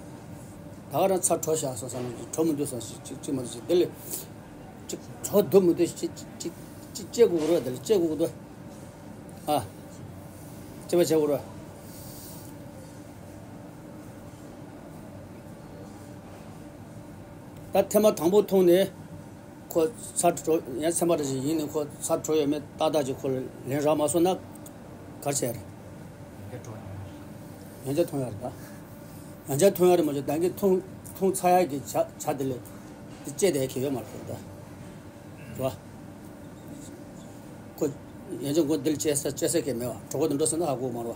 ད་ག་རང་ཚ་དྲོ་བཞག་སོང་བསམ་ནས་དྲོ་མི་འདུག་བསམ་ཞིག་ཅིག་ཅིག་མ་གཏོགས་ཅིག་དེ་ལས། ཅིག་དྲོ་འདུག་མི་འདུག་ཅིག་ཅིག་ཅིག་ཅིག་ཅེ་དགོས་ཀྱི་རེད། དེ་ལ་ཅེ་དགོས་ཀྱི་འདུག་ཨ། ཅེ་བ་བྱེད་དགོས་རེད། ད་ཐེངས་མ་དང་པོ་མཐོང་ནས། ཁོ་ཚ་དྲོ་ཡང་སེམས་པ་རེ་ཞིག་ཡིན་ནས་ཁོ་ཚ་དྲོ་ཡོད་མེད་ཏག་ཏག་ཅིག་ཁོ་ལ་ལན་རག་མ་སོང་ན། ག་རེ་བྱས་རེད། ཡང་བསྐྱར་མཐོང་ཡ་རེད་ད། ཡང་བསྐྱར་མཐོང་ཡ་རེད་མ་བྱུང་། ད་གིན་མཐོང་མཐོང་ཚར་ཡ་གི་བྱ་བྱ་དེ་ལས། དེ་བཅད་དེ་ཁེ་ཡོད་མ་རེད་ད། རེད་བ། ཁོ། ཡང་བསྐྱར་མགོ་འདི་ལ་བཅད་ས་བཅད་ས་གི་མེད་བ། གྲོད་ཁོག་ཏུ་འགྲོ་སོང་ན་ཧ་གོ་མ་རེད་བ།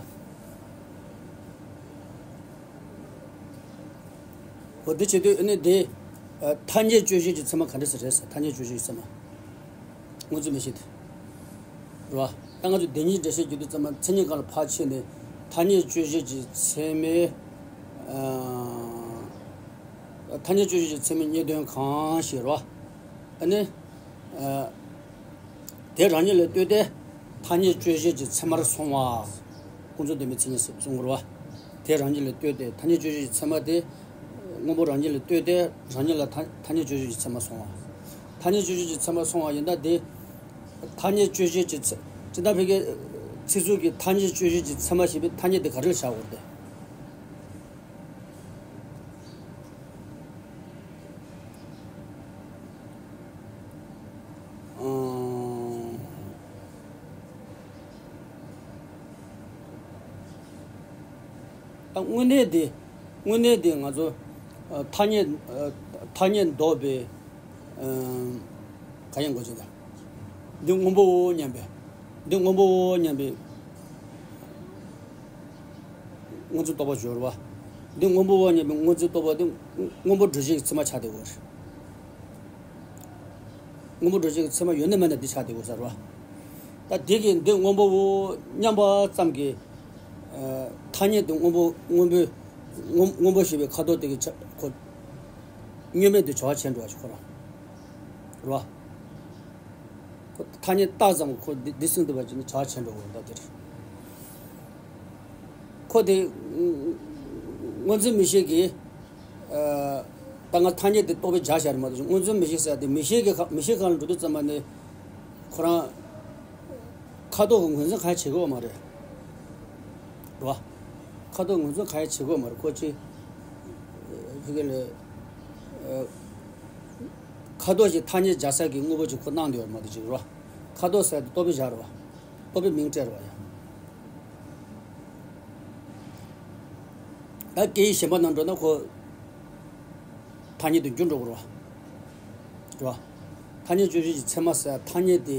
འོ་དེ་བྱེད་དུས་ཨ་ནི་དེ། ཨ། ཐ་སྙད་དཔྱོད་བྱེད་ཀྱི་ཚད་མ་ག་འདྲ་ཞིག་རེད་ཟེར། ཐ་སྙད་དཔྱོད་བྱེད་ཀྱི་ཚད་མ། སྔོ་འཛིན་མིག་ཤེས་དེ། རེད་བ། ད་ང་ཚོ་བདེན་གཉིས་འགྲེལ་བཤད་བརྒྱུད་དུས་ཙམ་པ་མཚན་ཉིད་སྒང་ལ་ཕར་ཕྱིན་ནས་ཐ་སྙད་དཔྱོད་བྱེད་ཀྱི་ཚད་མའི། ཨ། ཐ་སྙད་དཔྱོད་བྱེད་ཀྱི་ཚད་མའི་རྙེད་དོན་གང་ཞིག་རེད་བ། ཨ་ནི། ཨ། དེ་རང་ཉིད་ལ་ལྟོས་ཏེ་ཐ་སྙད་དཔྱོད་བྱེད་ཀྱི་ཚད་མར་སོང་བ། ཀུན་རྫོབ་བདེན་པའི་མཚན་ཉིད་ཟེར་གསུང་གི་རེད་བ། དེ་རང་ཉིད་ལ་ལྟོས་ཏེ་ཐ་སྙད་དཔྱོད་བྱེད་ཀྱི་ཚད་མ་དེ། སྔོན་པོ་རང་ཉིད་ལ་ལྟོས་ཏེ་རང་ཉིད་ལ་ཐ་ཐ་སྙད་དཔྱོད་བྱེད་ཀྱི་ཚད་མར་སོང་བ། ཐ་སྙད་དཔྱོད་བྱེད་ཀྱི་ཚད་མར་སོང་བ་ཡིན་ད་དེ། ཐ་སྙད་དཔྱོད་བྱེད་ཀྱི་ཚད། ཇི་ལྟར་ཕ་གིའི་ཚིག་ཟུར་གྱི་ཐ་སྙད་དཔྱོད་བྱེད་ཀྱི་ཚད་མ་ཞེས་པའི་ཐ་སྙད་དེ་ག་རེ་ལ་བཞག་དགོས་རེད་དེ། ཨང་། ད་དངོས་གནས་དེ། དངོས་གནས་དེ་ང་ཚོ། ཨ། ཐ་སྙད། ཨ། ཐ་སྙད་འདོགས་པའི། ཨང་། ག་ཡང་གོ་ཆེ་ད། འདི་སྔོན་པོའོ་སྙམ་པའི། འདི་སྔོན་པོའོ་སྙམ་པའི། སྔོ་འཛིན་རྟོག་པ་སྦྱོར་བ། འདི་སྔོན་པོའོ་སྙམ་པའི་སྔོ་འཛིན་རྟོག་པ་འདི། སྔོན་པོ་སྒྲོ་བཞིན་གྱི་ཚད་མ་ཆགས་བསྡད་ཡོད་རེད། སྔོན་པོ་སྒྲོ་བཞིན་གྱི་ཚད་མ་ཡོད་ན་མེད་ན་འདི་ཆགས་བསྡད་ཡོད་ཟེར་བ། ད་འདི་གིས་འདི་སྔོན་པོའོ་སྙམ་པ་ཙམ་གྱིས། ཨ། ཐ་སྙད་དུ་སྔོན་པོ་སྔོན་པོའི། སྔོན་སྔོན་པོ་ཞེས་པའི་ཁ་དོག་དེ་གི་ཆ་ཁོ། དངོས་མེད་དུ་བྱ་བ་བྱས་འགྲོ་བ་ཞིག་ཁོ་རང་། རེད་བ། ཁོ་ཐ་སྙད་བཏགས་ཙམ་ཁོ་འདི་འདི་སྲིད་འདི་བ་ཅིག་ནི་བྱ་བ་བྱས་འགྲོ་བ་ད་དེ་རེད། ཁོ་དེ། སྔོ་འཛིན་མིག་ཤེས་ཀྱིས། ཨ། ད་ང་ཐ་སྙད་དེ་རྟོག་པའི་བྱ་བྱ་རེད་མ་གཏོགས་སྔོ་འཛིན་མིག་ཤེས་ཟེར་དེ་མིག་ཤེས་ཀྱི་ཁ་མིག་ཤེས་སྒང་ལ་འགྲོ་དུས་ཙམ་པ་ནི། ཁོ་རང་། ཁ་དོག་གི་ངོས་འཛིན་གང་ཡང་བྱེད་དགོས་མ་རེད། རེད་བ། ཁ་དོག་ངོས་འཛིན་གང་ཡང་བྱེད་དགོས་མ་རེད་ཁོ་ཅི། ཕ་གི་ལ། ཨ། ཁ་དོག་ཅིག་ཐ་སྙད་སྦྱར་ས་གི་དངོས་པོ་ཅིག་ཁོ་སྣང་དུ་ཡོད་མ་གཏོགས་ཅིག་རེད་བ། ཁ་དོག་ཟེར་དེ་རྟོག་པའི་བྱ་རེད་བ། རྟོག་པའི་མིང་སྤྲད་རེད་བ་ཡ། ད་སྐད་ཡིག་གཞན་པ་ནང་འགྲོ་ན་ཁོ། ཐ་སྙད་དུ་འགྱུར་འགྲོ་གི་རེད་བ། རེད་བ། ཐ་སྙད་དཔྱོད་བྱེད་ཀྱི་ཚད་མ་ཟེར་ཐ་སྙད་དེ།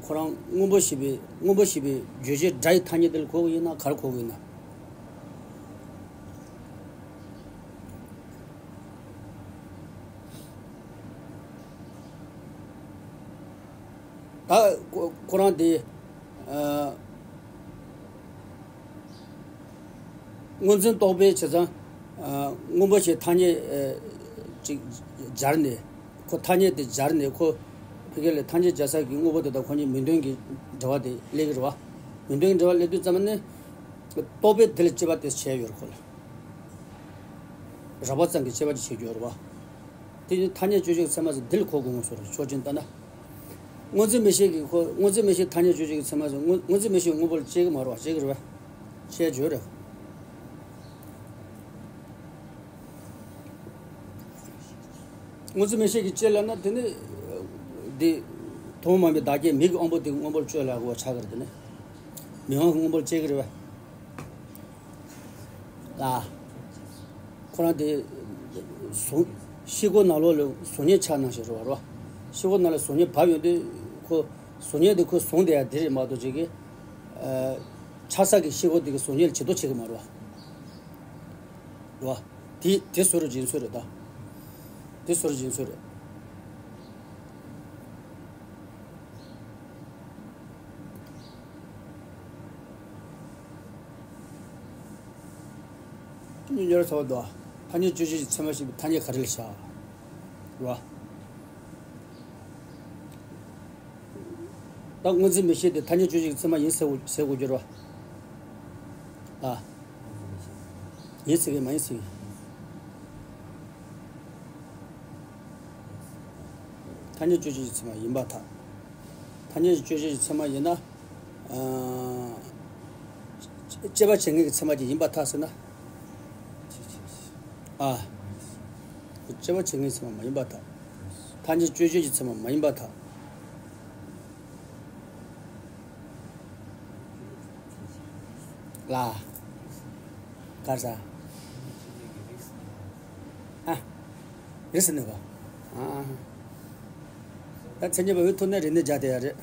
ཁོ་རང་སྔོན་པོ་ཞེས་པའི་སྔོན་པོ་ཞེས་པའི་རྗོད་བྱེད་སྒྲ་ཡི་ཐ་སྙད་དེ་ལ་གོ་གི་ཡིན་ན་ག་རེ་གོ་གི་ཡིན་ན། ད་ཁོ་ཁོ་རང་དེ་ཨ་སྔོ་འཛིན་རྟོག་པས་བྱས་ཙང་ཨ་སྔོན་པོ་ཞིག་ཐ་སྙད་ཨ་ཅིག་སྦྱར་ནས། ཁོ་ཐ་སྙད་དེ་སྦྱར་ནས། ཁོ་ཕ་གི་ལ་ཐ་སྙད་སྦྱར་ས་གི་དངོས་པོ་དེ་དང་ཁོ་གཉིས་མིང་དོན་གྱི་འབྲེལ་བ་དེ་སླེབས་ཀྱི་རེད་བ། མིང་དོན་གྱི་འབྲེལ་བ་སླེབས་དུས་ཙམ་ནས་རྟོག་པས་དེ་ལ་དཔྱད་པ་དེ་བྱས་ཡོད་རེད། ཁོ་ལ་རགས་པ་ཙམ་གྱི་དཔྱད་པ་དེ་བྱེད་རྒྱུ་ཡོད་རེད་བ། དེ་ནི་ཐ་སྙད་དཔྱོད་བྱེད་ཀྱི་ཚད་མ་ཟེར་འདི་ལ་གོ་དགོས་ངོ་སོ་རེད། ཕྱོགས་གཅིག་ནས་བལྟས་ན། སྔོ་འཛིན་མིག་ཤེས་ཀྱི་ཁོ། སྔོ་འཛིན་མིག་ཤེས་ཐ་སྙད་དཔྱོད་བྱེད་ཀྱི་ཚད་མ་ཟེར། སྔོ་སྔོ་འཛིན་མིག་ཤེས་དངོས་པོ་ལ་དཔྱད་ཀྱི་མ་རེད་བ། དཔྱད་ཀྱི་རེད་བ། དཔྱད་བརྗོད་རེད། སྔོ་འཛིན་མིག་ཤེས་ཀྱིས་དཔྱད་ལབ་ན་དེ་ནི་འདི་མཐོང་མ་མྱོང་བའི་བདག་རྐྱེན་མིག་གི་དབང་པོ་དེ་གི་དངོས་པོ་ལ་དཔྱད་ལབ་དགོས་པ་ཆགས་ཀྱི་རེད། དེ་ནི་མིག་དབང་གི་དངོས་པོ་ལ་དཔྱད་ཀྱི་རེད་བ། ལ། ཁོ་རང་དེ་གཟུགས་ཤེལ་སྒོ་ནང་ལོགས་ལ་གཟུགས་བརྙན་ཆགས་ནང་བཞིན་རེད་བ། ཤེལ་སྒོ་ནང་ལ་གཟུགས་བརྙན་བབས་ཡོང་དུས་ཁོ་གཟུགས་བརྙན་དེ་ཁོས་བཟུང་བསྡད་ཡ་དེ་རེད་མ་གཏོགས་ཅིག་གི་ཨ་ཆགས་ས་གི་ཤེལ་སྒོ་དེ་གི་གཟུགས་བརྙན་ལ་བྱེད་དོ་བྱེད་ཀྱི་མ་རེད་བ། རེད་བ། དེ་དེ་བཟོ་རུ་འཇིན་ཚོད་རེད་ད། དེ་བཟོ་རུ་འཇིན་ཚོད་རེད། ཉིན་ཉར་ཚོགས་དོ། ཐ་སྙད་དཔྱོད་བྱེད་ཀྱི་ཚད་མ་ཞེས་པའི་ཐ་སྙད་ག་རེ་ལ་བཞག་རེད་བ། ད་སྔོ་འཛིན་མིག་ཤེས་དེ་ཐ་སྙད་དཔྱོད་བྱེད་ཀྱི་ཚད་མ་ཡིན་ཟེར་དགོས་ཟེར་དགོས་རྒྱུ་རེད་བ། ཨ། ཡིན་ཟེར་གི་མ་ཡིན་ཟེར་གི། ཐ་སྙད་དཔྱོད་བྱེད་ཀྱི་ཚད་མ་ཡིན་པར་ཐལ། ཐ་སྙད་དཔྱོད་བྱེད་ཀྱི་ཚད་མ་ཡིན་ན། ཨ། དཔྱད་པ་བྱེད་མཁན་གྱི་ཚད་མ་དེ་ཡིན་པར་ཐལ་ཟེར་ན། ཨ། དཔྱད་པ་བྱེད་མཁན་གྱི་ཚད་མ་མ་ཡིན་པར་ཐལ། ཐ་སྙད་དཔྱོད་བྱེད་ཀྱི་ཚད་མ་མ་ཡིན་པར་ཐལ། ལ། ག་རེ་ཟ། ཨ། རིགས་སུ་གནས་པ། ཨ། ད་མཚན་ཉིད་པ་འོས་ཐུབ་ན་རིགས་གནས་སྦྱར་བསྡད་ཡ་རེད།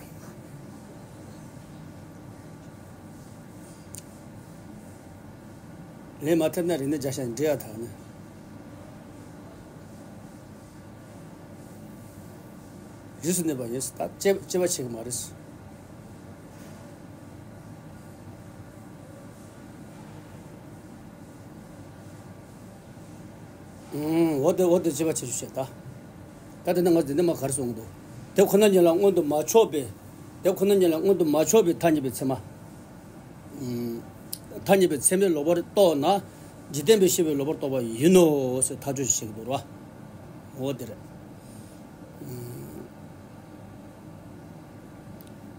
ལན་མ་ཐེབས་ན་རིགས་གནས་སྦྱར་བྱས་འགྲིག་ཡ་ཐག་ནི། རིགས་སུ་གནས་པ་ཡིན། ད་དཔྱད་དཔྱད་པ་བྱེད་ཀྱི་མ་རེད། ཨང་། འོ་དེ་འོ་དེ་དཔྱད་པ་བྱེད་ཤོག་ཞེས་ད། ད་དེ་ནས་ང་འདི་ནས་མ་ག་རེ་གསུང་གི་འདུག་དེ་ཁོ་ན་ཉིད་ལ་མངོན་དུ་མ་ཕྱོགས་པའི། དེ་ཁོ་ན་ཉིད་ལ་མངོན་དུ་མ་ཕྱོགས་པའི་ཐ་སྙད་པའི་ཚད་མ། ཨང་། ཐ་སྙད་པའི་ཚད་མས་ལོག་པར་རྟོགས་ན། འཇིག་རྟེན་པས་ཤེས་པས་ལོག་པར་རྟོགས་པ་ཡིན་ནོ་ཞེས་ཐག་གཅོད་བྱེད་ཀྱི་འདུག་ར། འོ་དེ་རེད།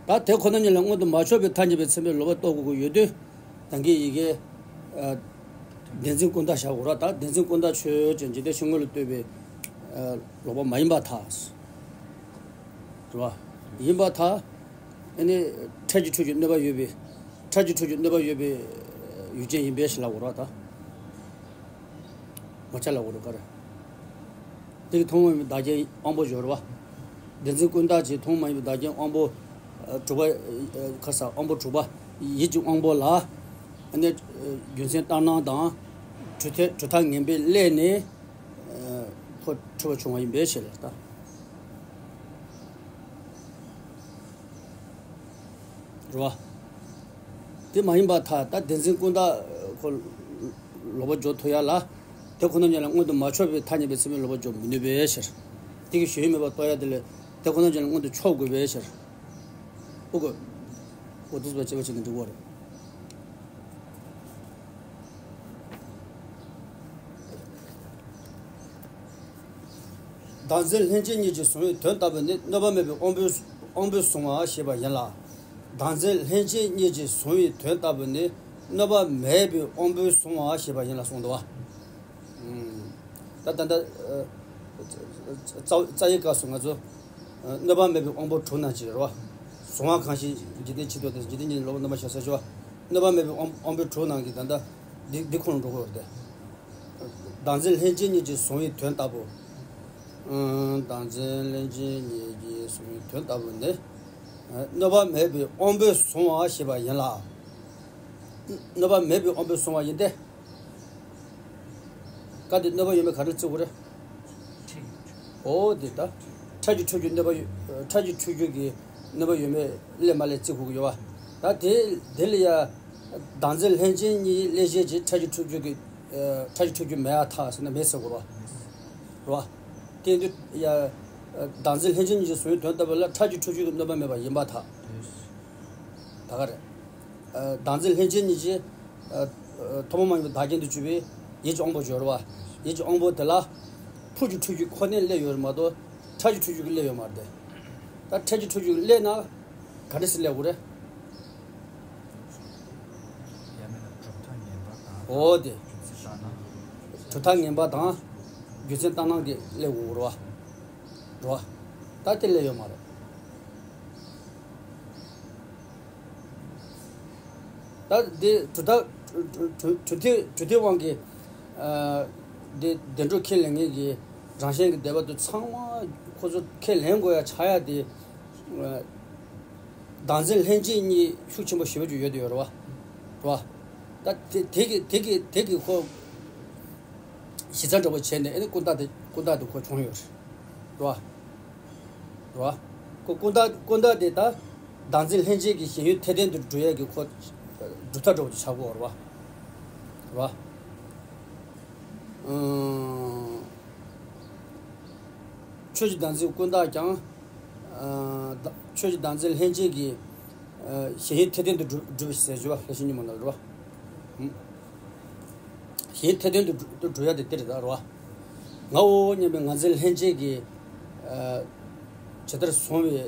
ཨང་། ད་དེ་ཁོ་ན་ཉིད་ལ་མངོན་དུ་མ་ཕྱོགས་པའི་ཐ་སྙད་པའི་ཚད་མས་ལོག་པར་རྟོགས་དགོས་ཀྱི་ཡོད་དུས། ད་གིན་ཡི་གེ་ཨ། བདེན་འཛིན་ཀུན་བརྟགས་བཞག་དགོས་ར། ད་བདེན་འཛིན་ཀུན་བརྟགས་ཆོས་ཅན། འཇིག་རྟེན་ཕྱི་དངོས་ལ་ལྟོས་པའི་ཨ། ལོག་པ་མ་ཡིན་པར་ཐལ། རེད་བ། ཡིན་པར་ཐལ། ཨ་ནི་ཕྲད་ཀྱི་འཁྲུལ་རྒྱུ་གནོད་པ་ཡོད་པའི། ཕྲད་ཀྱི་འཁྲུལ་རྒྱུ་གནོད་པ་ཡོད་པའི་ཡུལ་ཅན་ཡིན་པས་ཞེས་ལབ་དགོས་ར། ད་མ་ཆ་ལབ་དགོས་ར། ག་རེ། དེ་གི་མཐོང་མ་མྱོང་བའི་བདག་རྐྱེན་དབང་པོ་སྦྱོར་བ། བདེན་འཛིན་ཀུན་བརྟགས་ཀྱི་མཐོང་མ་མྱོང་བའི་བདག་རྐྱེན་དབང་པོ་ཨ། དྲུག་པ། ཨ། ཁ་ས་དབང་པོ་དྲུག་པ། ཡིད་ཀྱི་དབང་པོ་ལ། ཨ་ནི་རྒྱུ་མཚན་ལྟར་སྣང་དང་། གྲུབ་མཐས་གྲུབ་མཐའ་ངན་པས་བསླད་ནས། ཨ། ཁོ་འཁྲུལ་པ་བྱུང་བ་ཡིན་པའི་ཕྱིར་ལ་ད། རེད་བ། དེ་མ་ཡིན་པར་ཐལ། ད་བདེན་འཛིན་ཀུན་བརྟགས་ཁོ་ལོག་པར་སྦྱོར་ཐུབ་ཡ་ལ། དེ་ཁོ་ན་ཉིད་ལ་མངོན་དུ་མ་ཕྱོགས་པའི་ཐ་སྙད་པའི་ཚད་མས་ལོག་པར་སྦྱོར་མི་ནུས་པའི་ཕྱིར། དེ་གི་ཞེན་ཡུལ་མེད་པར་རྟོགས་ཡ་དེ་ལ་དེ་ཁོ་ན་ཉིད་ལ་མངོན་དུ་ཕྱོགས་དགོས་པའི་ཕྱིར། ཨོ་གོ། ཨོ་དེ་ཚོ་དཔྱད་པ་བྱས་ན་འགྲིག་གི་རེད། བདག་འཛིན་ལྷན་སྐྱེས་གཉིས་ཀྱིས་བཟུང་བའི་དོན་ལྟ་བུ་ནི་གནོད་པ་མེད་པའི་དབང་པོས་དབང་པོས་བཟུང་བ་ཞེས་པ་ཡིན་ལ། བདག་འཛིན་ལྷན་སྐྱེས་གཉིས་ཀྱིས་བཟུང་བའི་དོན་ལྟ་བུ་ནི་གནོད་པ་མེད་པའི་དབང་པོས་བཟུང་བ་ཞེས་པ་ཡིན་ལ་གསུངས་འདུག་བ། ད་ད་ལྟ་རྩ་རྩ་ཡི་སྐབས་སུ་ང་ཚོ་གནོད་པ་མེད་པའི་དབང་པོ་དྲུག་ནང་གཅིག་རེད་བ། གཟུང་བ་གང་ཞིག་འཇིག་རྟེན་ཕྱིར་ལྡོག་སྟེ། འཇིག་རྟེན་གཉིས་ནི་ལོག་པར་གནོད་པ་བྱ་ཟེར་ཞུ་བ། གནོད་པ་མེད་པའི་དབང་དབང་པོའི་དྲུག་ནང་གི་ད་ལྟ་འདི་འདི་ཁོངས་ལ་འགྲོ་དགོས་རེད་དེ། བདག་འཛིན་ལྷན་སྐྱེས་གཉིས་ཀྱིས་བཟུང་བའི་དོན་ལྟ་བུ། ཨང་། བདག་འཛིན་ལྷན་སྐྱེས་གཉིས་ཀྱིས་བཟུང་བའི་དོན་ལྟ་བུ་ནི། གནོད་པ་མེད་པའི་དབང་པོས་བཟུང་བ་ཞེས་པ་ཡིན་ལ། གནོད་པ་མེད་པའི་དབང་པོས་བཟུང་བ་ཡིན་ཏེ། སྐབས་དེ་གནོད་པ་ཡོད་མེད་ག་རེ་བརྩི་དགོས་རེད། འོ་དེ་ད། ཕྲད་ཀྱི་འཁྲུལ་རྒྱུ་གནོད་པ་ཡོད། ཕྲད་ཀྱི་འཁྲུལ་རྒྱུ་གི་ གནོད་པ་ཡོད་མེད་སླེབས་མ་སླེབས་བརྩི་དགོས་ཀྱི་ཡོད་པ། ད་དེ་དེ་ལ་ཡ་བདག་འཛིན་ལྷན་སྐྱེས་གཉིས་སླེབས་བྱས་ཀྱི་ཕྲ་རྒྱུ་འཁྲུལ་རྒྱུ་གི་ཨ་ཕྲ་རྒྱུ་འཁྲུལ་རྒྱུ་མེད་ཡ་ཐག་ཟེར་ན་མེད་ཟེར་དགོས་རེད་བ། རེད་བ། དེ་དུས་ཡ་བདག་འཛིན་ལྷན་སྐྱེས་གཉིས་ཀྱི་བཟུང་ཡུལ་དོན་བཏགས་པ་ལ་ཕྲ་རྒྱུ་འཁྲུལ་རྒྱུ་གི་གནོད་པ་མེད་པ་ཡིན་པ་ཐག་ད་ག་རེད། ཨ་བདག་འཛིན་ལྷན་སྐྱེས་གཉིས་ཀྱི་ཨ་ཨ་ཐོག་མ་མ་ཡིན་པའི་བདག་རྐྱེན་དུ་གྱུར་པའི་ཡིད་ཀྱི་དབང་པོ་སྦྱོར་བ། ཡིད་ཀྱི་དབང་པོ་དེ་ལ་འཕོ་རྒྱུ་འཁྲུལ་རྒྱུ་ཁོ་ནས་སླེབས་ཡོད་རེད་མ་གཏོགས་ཕྲ་རྒྱུ་འཁྲུལ་རྒྱུ་གི་སླེབས་ཡོད་མ་རེད་དེ། ད་ཕྲ་རྒྱུ་འཁྲུལ་རྒྱུ་གི་སླེབས་ན་ག་འདྲ་སེ་སླེབས་དགོས་རེད། འོ་དེ། གྲུབ་མཐའ་ངན་པ་དང་རྒྱུ་མཚན་ལྟར་སྣང་གིས་སླེབས་དགོས་རེད་བ། རེད་བ། ད་དེ་སླེབས་ཡོད་མ་རེད། ད་འདི་གྲུབ་མཐའ་གྲུབ་གྲུབ་མཐའི་གྲུབ་མཐའི་དབང་གིས་ཨ་འདི་བདེ་འགྲོ་ཁས་ལེན་མཁན་གྱི་རང་གཞན་གྱི་བདེ་བ་དེ་ཚང་མ་ཁོ་ཚོ་ཁས་ལེན་དགོས་ཡ་ཆགས་ཡ་དེ་ཨ་བདག་འཛིན་ལྷན་སྐྱེས་གཉིས་ཤུགས་ཆེན་པོ་ཞེ་པོ་ཅིག་ཡོད་དེ་ཡོད་རེད་བ། རེད་བ། ད་དེ་དེ་གི་དེ་གི་དེ་གི་ཁོ་གཞི་རྩ་འདྲ་པོ་བྱས་ནས་ཨ་ནི་ཀུན་བརྟགས་དེ་ཀུན་བརྟགས་དེ་ཁོ་བྱུང་ཡོད་རེད། རེད་བ། རེད་བ། ཁོ་ཀུན་བརྟགས་ཀུན་བརྟགས་དེ་ད་བདག་འཛིན་ལྷན་སྐྱེས་ཀྱི་ཞེན་ཡུལ་འཐད་ལྡན་དུ་འགྲོ་ཡས་ཀྱི་ཁོ་གྲུབ་མཐའ་འདྲ་པོ་ཅིག་ཆགས་ཀྱི་ཡོད་རེད་བ། རེད་བ། ཨང་། ཆོས་ཀྱི་བདག་འཛིན་ཀུན་བརྟགས་ཀྱང་། ཨ་བདག་ཆོས་ཀྱི་བདག་འཛིན་ལྷན་སྐྱེས་ཀྱི་ཨ་ཞེན་ཡུལ་འཐད་ལྡན་དུ་གྲུབ་གྲུབ་པའི་ཟེར་རྒྱུ་བ་ལྷ་ཞིང་ཉིན་མོ་ནང་ལ་རེད་བ། ཞེན་ཡུལ་འཐད་ལྡན་དུ་གྲུབ་གྲུབ་ཡ་དེ་དེ་རེད་ད་རེད་བ། ངའོ་སྙམ་པའི་ངར་འཛིན་ལྷན་སྐྱེས་ཀྱི་ཨ་ཇི་ལྟར་བཟུང་བའི་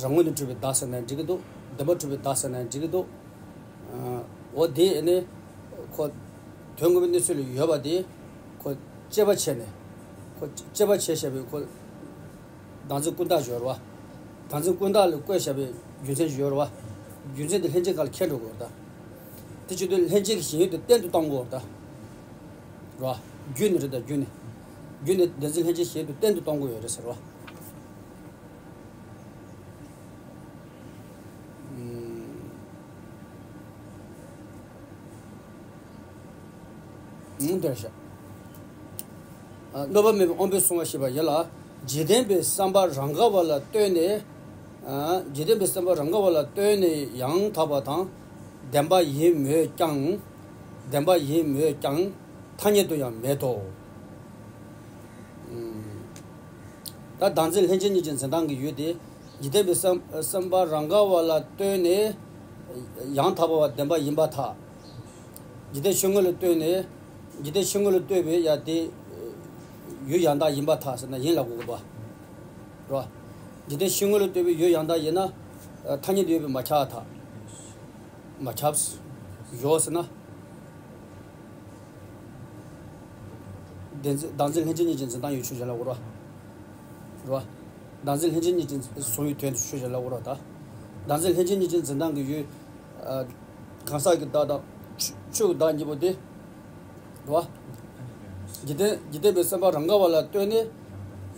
རང་ངོས་ནས་གྲུབ་པའི་བདག་ཟེར་ན་འགྲིག་གི་འདུག་བདེན་པར་གྲུབ་པའི་བདག་ཟེར་ན་འགྲིག་གི་འདུག་ཨ་འོ་དེ་ནི་ཁོ་དོན་དངོས་པོའི་གནས་ཚུལ་ལ་ཡོད་པ་དེ་ཁོ་དཔྱད་པ་བྱས་ནས་ཁོ་དཔྱད་པ་བྱས་བཞག་པའི་ཁོ་བདག་འཛིན་ཀུན་བརྟགས་སྦྱོར་བ། བདག་འཛིན་ཀུན་བརྟགས་ལ་བཀོད་བཞག་པའི་རྒྱུ་མཚན་ཞིག་ཡོད་རེད་བ། རྒྱུ་མཚན་དེ་ལྷན་སྐྱེས་སྒང་ལ་འཁྱེར་འགྲོ་དགོས་རེད་ད། དེ་བྱེད་དུས་ལྷན་སྐྱེས་ཀྱི་ཞེན་ཡུལ་དེ་གཏན་དུ་གཏོང་དགོས་རེད་ད། རེད་བ། རྒྱུ་ནི་རེད་ད་རྒྱུ་ནི། རྒྱུ་ནི་བདག་འཛིན་ལྷན་སྐྱེས་ཞེན་ཡུལ་དེ་གཏན་དུ་གཏོང་དགོས་ཡོད་རེད་ཟེར་བ། ཨུམ། འདིར་བཞག་ཨ་གནོད་པ་མེད་པའི་དབང་པོས་བཟུང་བ་ཞེས་པ་ཡིན་ལ། འཇིག་རྟེན་པའི་བསམ་པ་རང་ག་བ་ལ་ལྟོས་ནས། ཨ་འཇིག་རྟེན་པའི་བསམ་པ་རང་ག་བ་ལ་ལྟོས་ནས་ཡང་དག་པ་དང་། བདེན་པ་ཡིན་མོད་ཀྱང་། བདེན་པ་ཡིན་མོད་ཀྱང་། ཐ་སྙད་དུ་ཡང་མེད་དོ། ད་བདག་འཛིན་ལྷན་སྐྱེས་གཉིས་ཀྱི་འཛིན་སྟངས་ཀྱི་ཡུལ་དེ། འཇིག་རྟེན་པའི་བསམ་བསམ་པ་རང་ག་བ་ལ་ལྟོས་ནས་ཡང་དག་པ་བ་བདེན་པ་ཡིན་པར་ཐལ། འཇིག་རྟེན་ཕྱི་དངོས་ལ་ལྟོས་ནས་འཇིག་རྟེན་ཕྱི་དངོས་ལ་ལྟོས་པའི་ཡ་དེ་ཡུལ་ཡང་དག་ཡིན་པར་ཐལ་ཟེར་ན་ཡིན་ལབ་དགོས་ཀྱི་འདུག་བ། རེད་བ། འཇིག་རྟེན་ཕྱི་དངོས་ལ་ལྟོས་པའི་ཡུལ་ཡང་དག་ཡིན་ན་ཐ་སྙད་དུ་ཡོད་པས་མ་ཁྱབ་པར་ཐལ། མ་ཁྱབ། ཡོད་ཟེར་ན། བདེན་འཛིན་བདག་འཛིན་ལྷན་སྐྱེས་གཉིས་ཀྱི་འཛིན་སྟངས་ཡོད་ཆོས་ཅན་ལ་འོ་ར། རེད་བ། བདག་འཛིན་ལྷན་སྐྱེས་གཉིས་ཀྱི་བཟུང་བའི་དོན་དུ་ཆོས་ཅན་ལ་འོ་ར་ད། བདག་འཛིན་ལྷན་སྐྱེས་གཉིས་ཀྱི་འཛིན་སྟངས་ཀྱི་ཡུལ། ཨ། གང་ཟག་གི་བདག་དང་ཆོས་ཆོས་ཀྱི་བདག་གཉིས་པོ་དེ། རེད་བ། འཇིག་རྟེན་འཇིག་རྟེན་པའི་བསམ་པ་རང་ག་བ་ལ་ལྟོས་ནས་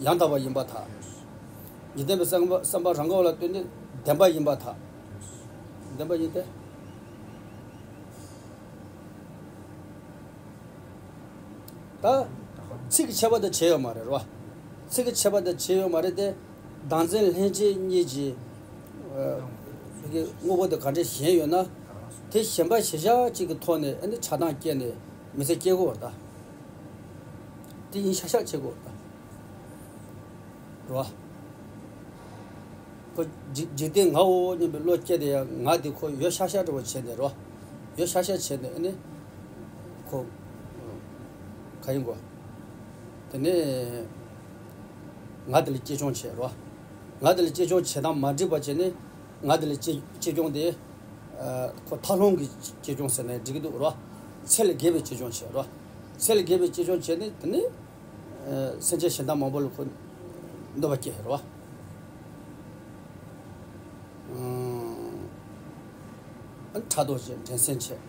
ཡང་དག་པ་ཡིན་པར་ཐལ། འཇིག་རྟེན་པའི་བསམ་པ་བསམ་པ་རང་ག་བ་ལ་ལྟོས་ནས་བདེན་པ་ཡིན་པར་ཐལ། བདེན་པ་ཡིན་ཏེ། ད། ཚིག་གི་ཁྱད་པར་དེ་བྱས་ཡོད་མ་རེད་རེད་བ། ཚིག་གི་ཁྱད་པར་དེ་བྱས་ཡོད་མ་རེད་དེ། བདག་འཛིན་ལྷན་སྐྱེས་གཉིས་ཀྱི། ཨ། དངོས་པོ་དེ་ག་འདྲས་ཞེན་ཡོད་ན། དེ་ཞེན་པ་གཞིར་བཞག་ཅིག་གི་ཐོག་ནས་ཨ་ནི་ཆགས་སྡང་སྐྱེས་ནས་མི་ཚེ་སྐྱེལ་དགོས་རེད་ད། དེ་ཡིན་ཤག་ཤག་བྱེད་དགོས་རེད་ད། རེད་བ། ཁོ་འཇིག་འཇིག་རྟེན་ངའོ་སྙམ་པའི་བློ་སྐྱེས་ཏེ་ཡང་ང་དེ་ཁོ་ཡོད་ཤག་ཤག་འདྲ་བོ་བྱས་ནས་རོ། ཡོད་ཤག་ཤག་བྱས་ནས་ཨ་ནི། ཁོ། ག་ཡིན་གོ། དེ་ནས། ང་དེ་ལ་གཅེས་སྐྱོང་བྱས་རོ། ང་དེ་ལ་གཅེས་སྐྱོང་བྱེད་སྟངས་མ་འགྲིག་པ་བྱས་ནས། ང་དེ་ལ་གཅེས་གཅེས་སྐྱོང་དེ། ཁོ་ཐབས་ལམ་གྱི་གཅེས་སྐྱོང་ཟེར་ནས་འགྲིག་གི་འདུག་རོ། ཚད་ལས་བརྒལ་བའི་གཅེས་སྐྱོང་བྱས་རོ། ཚད་ལས་བརྒལ་བའི་གཅེས་སྐྱོང་བྱས་ནས་དེ་ནས། སེམས་ཅན་གཞན་དག་མང་པོ་ལ་ཁོ་གནོད་པ་སྐྱེལ་རེད་བ། ཨ་ཕྲག་དོག་བྱས་འགྲན་སེམས་བྱས་རེད་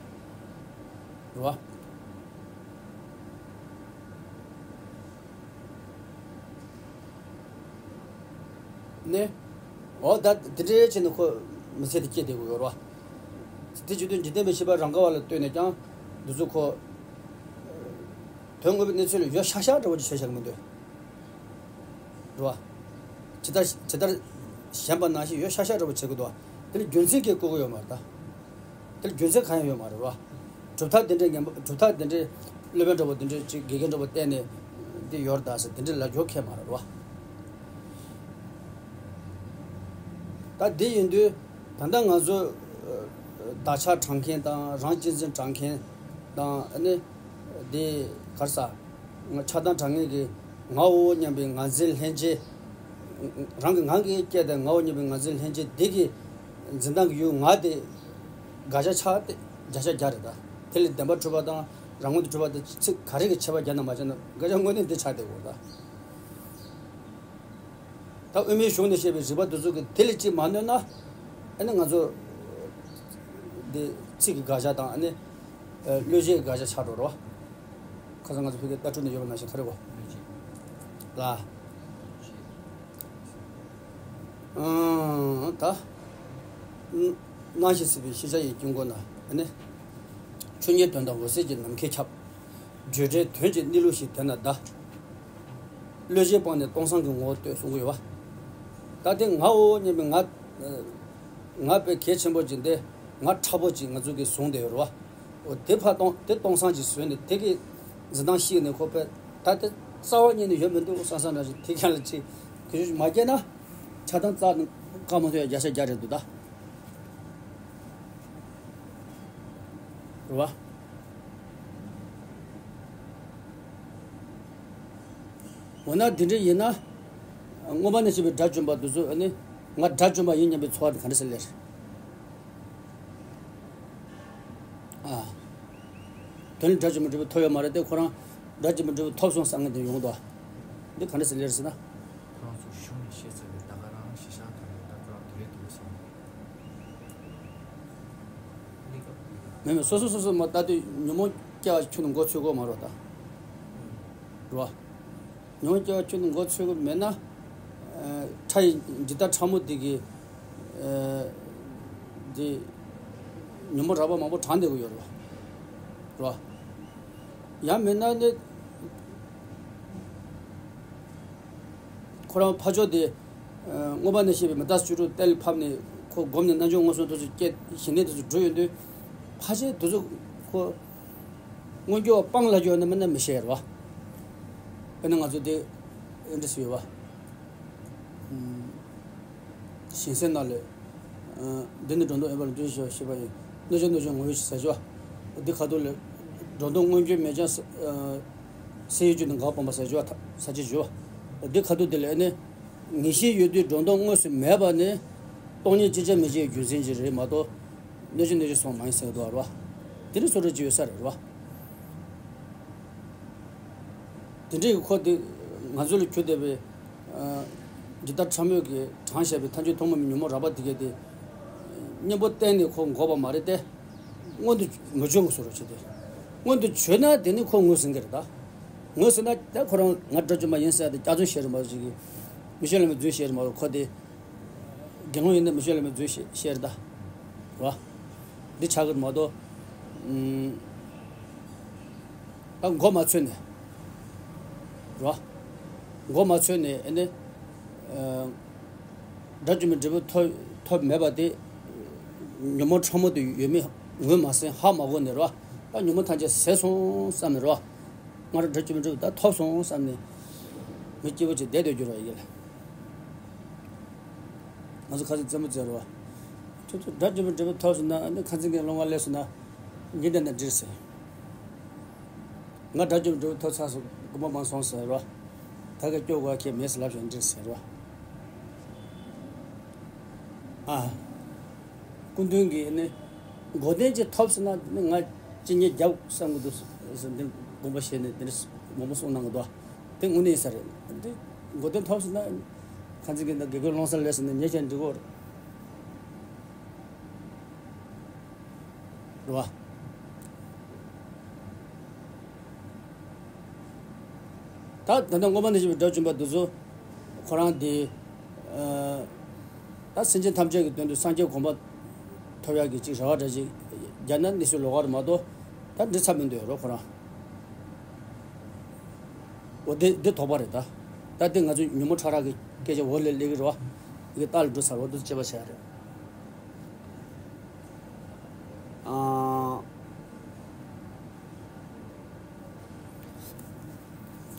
བ། ནས། འོ་ད་དེ་འདྲའི་བྱས་ནས་ཁོ་མི་ཚེ་དེ་སྐྱེལ་བསྡད་དགོས་ཡོད་རེད་བ། དེ་བྱེད་དུས་འཇིག་རྟེན་པའི་ཤེས་པ་རང་ག་བ་ལ་ལྟོས་ནས་ཀྱང་འདི་ཚོ་ཁོ། དོན་དངོས་པོའི་གནས་ཚུལ་ལ་ཡོད་ཤག་ཤག་འདྲ་བོ་ཅིག་བྱས་བཞག་གི་མི་འདུག་རེད་བ། ཇི་ལྟར་ཇི་ལྟར་ ཞེན་པ་ནང་བཞིན་ཡོད་ཤག་ཤག་འདྲ་པོ་བྱེད་ཀྱི་འདུག་དེ་ལ་རྒྱུ་མཚན་གྱིས་བསྐུལ་གྱི་ཡོད་མ་རེད་ད། དེ་ལ་རྒྱུ་མཚན་གང་ཡང་ཡོད་མ་རེད་བ། གྲུབ་མཐའ་དེ་འདྲའི་ངན་པ་གྲུབ་མཐའ་དེ་འདྲའི་སློབ་དཔོན་འདྲ་པོ་དེ་འདྲའི་ཅིག་དགེ་རྒན་འདྲ་པོ་བསྟེན་ནས་འདི་ཡོད་རེད་ད་ཟེར་དེ་འདྲའི་ལབ་རྒྱུ་ཁེལ་མ་རེད་བ། ད་འདི་ཡིན་དུས་ད་ལྟ་ང་ཚོ་བདག་ཆགས་དྲངས་མཁན་དང་རང་གཅེས་འཛིན་དྲངས་མཁན་དང་ཨ་ནི་འདི་ག་རེ་ཟ། ཆགས་སྡང་དྲག་ངེས་ཀྱི་ངའོ་སྙམ་པའི་ངར་འཛིན་ལྷན་སྐྱེས། རང་གི་ངང་གིས་སྐྱེས་ཏེ་ངའོ་སྙམ་པའི་ངར་འཛིན་ལྷན་སྐྱེས་འདི་གི་འཛིན་སྟངས་ཀྱི་ཡུལ་ང་དེ་དགག་བྱ་ཆགས་ཏེ་བརྒྱ་ཆ་བརྒྱ་རེད་ད། དེ་ལས་བདེན་པར་གྲུབ་པ་དང་རང་ངོས་དུ་གྲུབ་པ་དེ་ཚིག་ག་རེ་གི་ཁྱད་པར་རྒྱག་ན་མ་བྱས་ན་དགག་བྱ་དངོས་གནས་འདི་ཆགས་བསྡད་དགོས་ད། ད་དབུ་མའི་གཞུང་ནས་བཤད་པའི་རིགས་པ་འདི་ཚོ་གི་དེ་ལས་ཅིག་མ་གནོད་ན། ཨ་ནི་ང་ཚོ་འདི་ཚིག་གི་དགག་བྱ་དང་ཨ་ནི་བློས་བྱས་ཀྱི་དགག་བྱ་ཆགས་འགྲོ་རོགས། ཁ་སང་ང་ཚོ་ཕ་གིའི་ལྟ་གྲུབ་ནས་ཡོད་པ་ནང་བཞིན་ག་རེ་གོ། ལ། ཨང་། ད། སྣང་ཞིང་སྲིད་པའི་ཤེས་བྱ་ཡི་དཀྱིལ་འཁོར་ན་ཨ་ནི། ཆོས་ཉིད་དོན་དམ་འོད་གསལ་གྱི་ནམ་མཁས་ཁྱབ། བརྗོད་བྲལ་དོན་གྱི་གནས་ལུགས་ཤིག་དེ་ན་གདའ། བློས་བྱས་སྤངས་ནས་སྟོང་སང་གི་ངོ་བོ་ལྟོས་གསུང་གི་ཡོད་པ། ད་དེ་ངའོ་སྙམ་པའི་ང་། ང་དཔེ་གལ་ཆེན་པོ་ཅིག་འདི་ང་ཕྲ་པོ་ཅིག་ང་ཚོ་གིས་བཟུང་བསྡད་ཡོད་རེད་བ། འོ་དེ་ཕར་གཏོང་དེ་གཏོང་སང་ཅིག་བཟོས་ནས་དེ་གི་འཛིན་སྟངས་ཤེས་ནས་ཁོ་དཔེ་ད་དེ་རྩ་བ་ཉིད་ནས་ཡོད་མི་འདུག་བསམ་བསམ་འདྲ་ཞིག་དེ་ཀྱང་ལ་ཅིག་གི་ཞུ་མ་སྐྱེས་ན་ཆགས་སྡང་རྩ་ནས་བཀག་མ་ཐུབ་ཡ་བརྒྱ་ཆ་བརྒྱ་རེད་འདུག་ད། རེད་བ། འོ་ན་འདི་འདྲ་ཡིན་ན། མངོན་པ་ནས་བཤད་པའི་དགྲ་བཅོམ་པ་འདི་ཚོ་ཨ་ནི་ང་དགྲ་བཅོམ་པ་ཡིན་སྙམ་པའི་ཚོར་བ་དེ་ག་འདྲ་སེ་སླེབས་རེད། ཨ། དོན་ནི་དགྲ་བཅོམ་པའི་འབྲས་བུ་ཐོབ་ཡོད་མ་རེད་དེ་ཁོ་རང་དགྲ་བཅོམ་པའི་འབྲས་བུ་ཐོབ་སོང་བསམ་མཁན་དེ་ཡོང་འདུག་འདི་ག་འདྲ་སེ་སླེབས་རེད་ཟེར་ན། ཁོ་རང་ཚོ་གཞུང་ནས་བཤད་ཚར་བའི་ད་ག་རང་ཞེ་ཤང་དང་ད་ཁོ་རང་དེ་རེད་འདུག་བསམ། མེད་མེད་སོ་སོ་སོ་སོ་མ་ལྟ་དུས་ཉོན་མོངས་སྐྱེ་བ་ཁྱོན་ནས་འགོ་ཚུགས་དགོས་མ་རེད་ད། རེད་བ། ཉོན་མོངས་སྐྱེ་བ་ཁྱོན་ནས་འགོ་ཚུགས་ཀྱི་མེད་ན། ཨ། ཕྲ་ཡི་འཇིག་ལྟ་ཕྲ་མོ་འདི་གི་ཨ། འདི་ཉོན་མོངས་རགས་པ་མང་པོ་གྲངས་བསྡད་ཀྱི་ཡོད་རེད་བ། རེད་བ། ཡང་མིན་ན་ནི། ཁོ་རང་ཕ་ཕྱོགས་དེ། ཨ། མངོན་པ་ནས་བཤད་པའི་མི་རྟག་སོགས་བཅུ་དྲུག་གཏན་ལ་ཕབ་ནས་ཁོ་བསྒོམས་ནས་རྣལ་འབྱོར་མངོན་སུམ་དུ་སྐྱེ་ཞི་གནས་དུ་འགྲོ་ཡོང་དུས། ཕལ་ཆེར་དེ་ཚོ་ཁོ། མངོན་གྱུར་བ་སྤང་ལ་འགྱུར་ན་མིན་ན་མི་ཤེས་རེད་བ། དཔེར་ན་ང་ཚོ་དེ་ཨེ་འདྲ་ཞིག་ཡོད་བ། ཨུམ། ཞིང་སེམས་ནང་ལས། ཨ། འདི་ནི་སྒྲོ་འདོགས་དབེན་པ་ལ་འདུ་ཤེས་ཤེས་པ་ཡིན། གནོད་བྱེད་གནོད་བྱེད་ངོ་བོའི་ཕྱིར་ཟེར་ཞུ་བ། འདི་ཁ་ཐུག་ལས། སྒྲོ་འདོགས་མངོན་གྱུར་མེད་ཀྱང་ས། ཨ། སེལ་ཡུལ་གྱུར་ནས་འགག་སྤངས་པ་ཟེར་ཞུ་བ་ད་ས་བཅད་ཞུ་བ། འདི་ཁ་ཐུག་དེ་ལས་ནི། ངེས་ཤེས་ཡོད་དུས་སྒྲོ་འདོགས་དངོས་སུ་མེད་པ་ནི། སྟོང་ཉིད་ཅིག་ཀྱང་མི་སྐྱེ་བའི་རྒྱུ་མཚན་ཅིག་རེད་མ་གཏོགས། གནོད་བྱེད་གནོད་བྱེད་སོང་མ་ཡིན་ཟེར་གྱི་འདུག་བ་རེད་བ། དེ་ནི་སོ་སོར་གྱི་ཡོད་ས་རེད་བ། དེ་འདྲའི་ཁོ་དེ་ང་ཚོ་ལ་གྱུར་བསྡད་པའི། ཨ། འཇིག་ལྟ་ཕྲ་མོས་ཀྱི་གྲངས་བཤད་པའི་ཐལ་འགྱུར་ཐུན་མོང་མའི་ཉོན་མོངས་རགས་པ་དེ་གས་དེ། གཉེན་པོ་གཏན་ནས་ཁོ་འགོག་པ་མ་རེད་དེ། མངོན་དུ་མི་བྱུང་གི་བཟོ་འདྲ་བྱས་ཏེ། མངོན་དུ་བྱུང་ན་དེ་ནི་ཁོ་ངོས་ཟིན་གྱི་རེད་ད། ངོས་ཟིན་ན་ད་ཁོ་རང་ང་དགྲ་བཅོམ་པ་ཡིན་ཟེར་ཏེ་སྐྱག་རྫུན་བཤད་རེད་མ་གཏོགས་ཅིག་གིས། མི་ཤེས་ལ་མི་རྫུན་བཤད་རེད་མ་གཏོགས་ཁོ་དེ། དགེ་སློང་ཡིན་ན་མི་ཤེས་ལ་མི་རྫུན་བཤད་བཤད་རེད་ད། རེད་བ། འདི་ཆགས་ཀྱི་རེད་མ་གཏོགས། ཨུམ། ད་མགོ་མ་ཚོས་ནས། རེད་བ། མགོ་མ་ཚོས་ནས་ཨ་ནི། ཨ། དགྲ་བཅོམ་པའི་འབྲས་བུ་ཐོབ་ཐོབ་མེད་པ་དེ། ཉོན་མོངས་ཕྲ་མོ་དེ་ཡོད་མེད་ངོས་མ་ཟིན་ཧ་མ་གོ་ནས་རེད་བ། ད་ཉོན་མོངས་ཐམས་ཅད་ཟད་སོང་བསམ་ནས་རེད་བ། ང་རང་དགྲ་བཅོམ་པའི་འབྲས་བུ་ད་ཐོབ་སོང་བསམ་ནས། མི་སྐྱིད་པོ་ཅིག་བསྡད་སྡོད་རྒྱུ་རེད་ཡིན་ལ། ང་ཚོ་ཁ་སང་རྩེད་མོ་རྩེ་རེད་བ། ཁྱོད་ཚོ་དགྲ་བཅོམ་པའི་འབྲས་བུ་ཐོབ་སོང་ན་ཨ་ནི་ཁ་འཛིན་གྱི་སློང་བ་སླེབས་སོང་ན། ཉིན་དེ་ནས་འགྲིག་ཟེར། ང་དགྲ་བཅོམ་འབྲས་བུ་ཐོབ་ཚར་སོང་དགོངས་པ་མ་ཚོམས་ཟེར་རོ། ད་ག་སྐྱོ་དགོས་ཁྱེད་མེད་ཟེར་ལབ་བཞག་འགྲིག་ཟེར་རོ། ཨ། སྐུ་མདུན་གྱིས་ནི། མགོ་རྟིང་ཅིག་ཐོབ་སོང་ན་ནི་ང་ཅི་ཉེས་རྒྱབ་བསམ་གི་འདུག་ཟེར་འདི་དགོངས་པ་བཞེས་ནས་འདི་འདྲ་མང་པོ་གསུངས་གནང་གི་འདུག་དེ་དངོས་གནས་ཡིན་ས་རེད། འདི་མགོ་རྟིང་ཐོབ་སོང་ན། ཁ་འཛིན་གྱི་ན་དགེ་སྐོས་སློང་ས་ལས་སོང་ན་ཉེས་ཆད་འགྲིག་གོ། རེད་བ། ད་ད་ལྟ་མངོན་པ་ནས་བཤད་པའི་དགྲ་བཅོམ་པ་འདི་ཚོ་ཁོ་རང་དེ། ཨ། ད་སེམས་ཅན་ཐམས་ཅད་ཀྱི་དོན་དུ་སངས་རྒྱས་གོ་འཕང་ཐོབ་ཡག་གི་ཅིག་རེ་བ་འདྲ་ཅིག་རྒྱག་ན་གནས་ཚུལ་ལོགས་ཀ་རེད་མ་གཏོགས་ད་འགྲིག་ཚར་མི་འདུག་རོ་ཁོ་རང་། འོ་དེ་འདི་དོགས་པ་རེད་ད། ད་དེ་ང་ཚོ་ཉོན་མོངས་ཕྲ་རགས་ཀྱི་སྐད་ཆ་འོག་ལ་སླེབས་ཀྱི་རེད་བ། ཡི་གེ་རྟ་ལ་འགྲོ་ཚར་བ་དུ་དཔྱད་པ་བྱས་རེད། ཨ།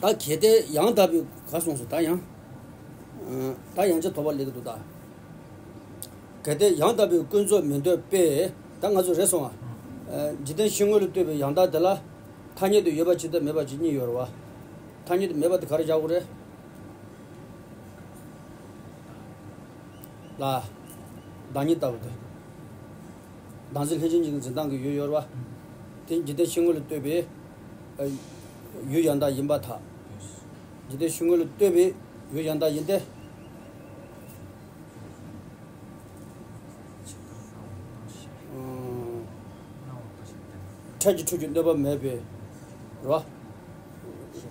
ད་གལ་ཏེ་ཡང་དག་པའི་ག་གསུངས་སོ། ད་ཡང་། ཨ། ད་ཡང་ཆ་དོགས་པ་སླེབས་ཀྱི་འདུག་ད། གལ་ཏེ་ཡང་དག་པའི་ཀུན་རྫོབ་མི་འདོད་པས། ད་ང་ཚོ་རེད་སོང་ཨ། ཨ། འཇིག་རྟེན་གཞི་དངོས་ལ་ལྟོས་པའི་ཡང་དག་དེ་ལ། ཐ་སྙད་དུ་ཡོད་པ་གཅིག་དང་མེད་པ་གཅིག་གཉིས་ཡོད་རེད་བ། ཐ་སྙད་དུ་མེད་པ་དེ་ག་རེ་བཞག་དགོས་རེད། ལ། བདག་ཉིད་ལྟ་བུ་དེ། བདག་འཛིན་ལྷན་སྐྱེས་གཉིས་ཀྱི་འཛིན་སྟངས་ཀྱི་ཡུལ་ཡོད་རེད་བ། དེ་འཇིག་རྟེན་གཞི་དངོས་ལ་ལྟོས་པའི། ཨ། ཡུལ་ཡང་དག་ཡིན་པར་ཐལ། འཇིག་རྟེན་གཞི་དངོས་ལ་ལྟོས་པའི་ཡུལ་ཡང་དག་ཡིན་ཏེ། ཕྲད་ཀྱི་འཁྲུལ་རྒྱུ་གནོད་པ་མེད་པའི། རེད་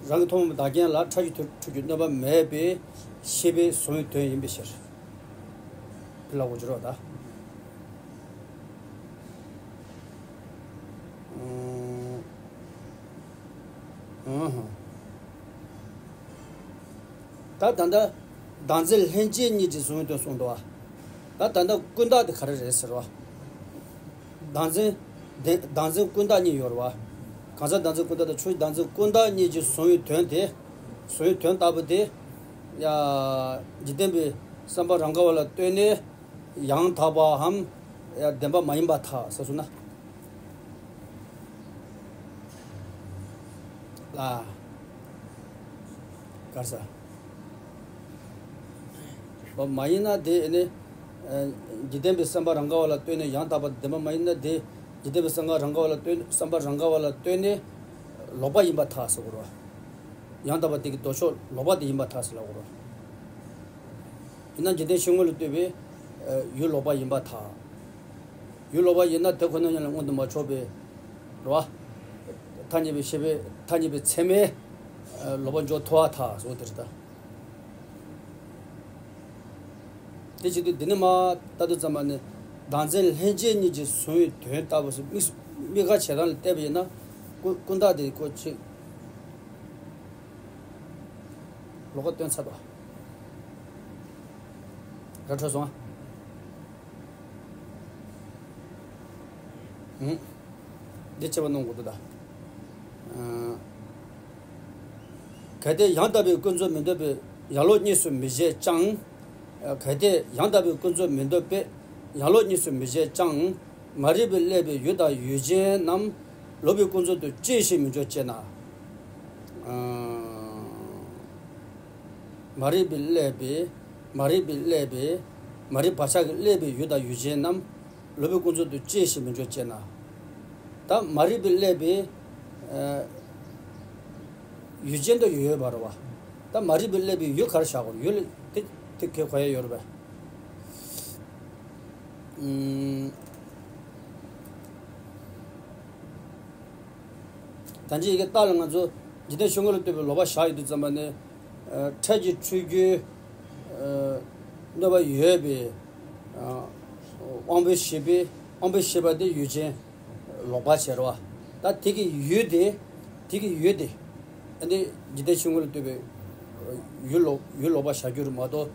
བ། རང་གི་ཐུན་མོང་བདག་རྐྱེན་ལ་ཕྲད་ཀྱི་འཁྲུལ་རྒྱུ་གནོད་པ་མེད་པའི་ཤེས་པས་བཟུང་བའི་དོན་ཡིན་པའི་ཕྱིར། དེ་ལ་འོ་སྦྱོར་བ་དང་། ཨུ་ཧུ། ད་ད་ལྟ་བདག་འཛིན་ལྷན་སྐྱེས་གཉིས་ཀྱིས་བཟུང་བའི་དོན་གསུངས་འདུག་བ། ད་ད་ལྟ་ཀུན་བརྟགས་དེ་ག་རེ་རེད་ཟེར་བ། བདག་འཛིན། བདག་འཛིན་ཀུན་བརྟགས་གཉིས་ཡོད་རེད་བ། གང་ཟག་བདག་འཛིན་ཀུན་བརྟགས་དང་ཆོས་བདག་འཛིན་ཀུན་བརྟགས་གཉིས་ཀྱིས་བཟུང་བའི་དོན་དེ། བཟུང་བའི་དོན་ལྟ་བུ་དེ། ཡ། འཇིག་རྟེན་པའི་བསམ་པ་རང་ག་བ་ལ་ལྟོས་ནས། ཡང་དག་པའམ། ཡང་བདེན་པ་མ་ཡིན་པར་ཐལ་ཟེར་སོང་ན། ལ། ག་རེ་ཟེར། བ་མ་ཡིན་ན་དེ་ནི། ཨ། འཇིག་རྟེན་པའི་བསམ་པ་རང་ག་བ་ལ་ལྟོས་ནས་ཡང་དག་པ་བདེན་པ་མ་ཡིན་ན་དེ། འཇིག་རྟེན་པའི་བསམ་པ་རང་ག་བ་ལ་ལྟོས་ནས། བསམ་པ་རང་ག་བ་ལ་ལྟོས་ནས། ལོག་པ་ཡིན་པར་ཐལ་ཟེར་དགོས་རེད་བ། ཡང་དག་པ་དེ་གི་ལྡོག་ཕྱོགས་ལོག་པ་དེ་ཡིན་པར་ཐལ་ཟེར་ལབ་དགོས་རེད་བ། ཡིན་ན་འཇིག་རྟེན་གཞི་དངོས་ལ་ལྟོས་པའི། ཨ། ཡུལ་ལོག་པ་ཡིན་པར་ཐལ། ཡུལ་ལོག་པ་ཡིན་ན་དེ་ཁོ་ན་ཉིད་ལ་མངོན་དུ་མ་ཕྱོགས་པའི། རེད་བ། ཐ་སྙད་པའི་ཤེས་པས། ཐ་སྙད་པའི་ཚད་མས། ཨ། ལོག་པ་འཇོག་ཐུབ་པར་ཐལ་ཟེར་བ་དེ་རེད་ད། དེ་བྱེད་དུས་འདི་ནི་མ་ལྟ་དུས་ཙམ་པ་ནི། བདག་འཛིན་ལྷན་སྐྱེས་གཉིས་ཀྱིས་བཟུང་བའི་དོན་ལྟ་བུ་སོགས་དམིགས། དམིགས་ཁ་བྱེད་སྟངས་ལ་བལྟས་པ་ཡིན་ན། ཀུན། ཀུན་བརྟགས་དེ་ཁོ་ཆེ། ལོགས་ཀ་སྟོན་ཚར་བ། ར་འཕྲོད་སོང་ཨ། ཨུ། འདི་དཔྱད་པ་གནང་དགོས་འདུག་ད། ཨ། གལ་ཏེ་ཡང་དག་པའི་ཀུན་རྫོབ་མི་འདོད་པས་ཡང་ལོག་གཉིས་སུ་མི་བྱེད་ཀྱང་། གལ་ཏེ་ཡང་དག་པའི་ཀུན་རྫོབ་མི་འདོད་པས་ཡང་ལོག་གཉིས་སུ་མི་བྱེད་ཀྱང་། མ་རིག་པས་བསླད་པའི་ཡུལ་དང་ཡུལ་ཅན་རྣམས་ལོག་པའི་ཀུན་རྫོབ་ཏུ་ཅིའི་ཕྱིར་མི་འཇོག་ཅེ་ན། ཨ། མ་རིག་པས་བསླད་པའི། མ་རིག་པས་བསླད་པའི། མ་རིག་བག་ཆགས་ཀྱིས་བསླད་པའི་ཡུལ་དང་ཡུལ་ཅན་རྣམས་ལོག་པའི་ཀུན་རྫོབ་ཏུ་ཅིའི་ཕྱིར་མི་འཇོག་ཅེ་ན། ད་མ་རིག་པས་བསླད་པའི། ཨ། ཡུལ་ཅན་དུ་ཡོད་པ་རེད་བ། ད་མ་རིག་པས་བསླད་པའི་ཡུལ་ག་རེ་བཞག་དགོས་རེད། ཡུལ་དེ་དེ་གའི་གོ་ཡ་ཡོད་རེད་པས། ཨུམ། ད་ཅི་ཡི་གེ་རྟ་ལ་ང་ཚོ་འཇིག་རྟེན་གཞི་དངོས་ལ་ལྟོས་པའི་ལོག་པ་བཞག་ཡོད་དུས་ཙམ་པ་ནས། ཨ། ཕྲད་ཀྱི་འཁྲུལ་རྒྱུའི། ཨ། གནོད་པ་ཡོད་པའི། ཨ། དབང་པོའི་ཤེས་པས། དབང་པོའི་ཤེས་པ་དེ་ཡུལ་ཅན། ལོག་པ་བྱེད་རོ། ད་དེ་གི་ཡུལ་དེ། དེ་གི་ཡུལ་དེ། ཨ་ནི་འཇིག་རྟེན་གཞི་དངོས་ལ་ལྟོས་པའི་ཡུལ་ལོག་ཡུལ་ལོག་པ་བྱ་རྒྱུ་རེད་མ་གཏོགས།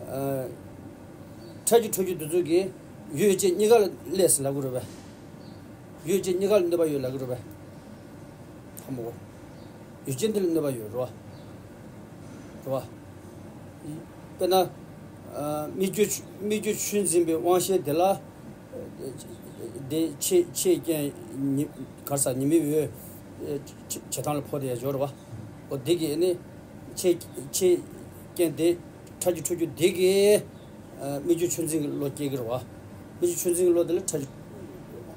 ཨ། ཕྲད་ཀྱི་འཁྲུལ་རྒྱུ་དེ་ཚོ་གིས་ཡུལ་ཡུལ་ཅན་གཉིས་ཀ་ལ་སླེབས་ཟེར་ལབ་གི་རེད་པས། ཡུལ་ཅན་གཉིས་ཀ་ལ་གནོད་པ་ཡོད་ལབ་གི་རེད་པས། ཧ་མོ། ཡུལ་ཅན་འདི་ལ་གནོད་པ་ཡོད་རོ། རེད་བ། དཔེར་ན། ཨ། སྨིག་རྒྱུ་ཆུ། སྨིག་རྒྱུ་ཆུ་འཛིན་པའི་དབང་ཤེས་དེ་ལ། དེ་ཕྱེད་ཕྱེད་རྐྱེན་ཉི། ག་རེ་ཟ། ཉི་མའི་འོད་བྱེད་སྟངས་ལ་ཕོག་དེ་ཡ་སྦྱོར་བ། འོ་དེ་གིས་ནི། ཕྱེད་ཕྱེད་རྐྱེན་དེ་ཕྲད་ཀྱི་འཁྲུལ་རྒྱུ་དེ་གིས། ཨ། སྨིག་རྒྱུ་ཆུ་འཛིན་གྱི་བློ་སྐྱེ་གི་རེད་བ། སྨིག་རྒྱུ་ཆུ་འཛིན་གྱི་བློ་དེ་ལ་ཕྲད་ཀྱི།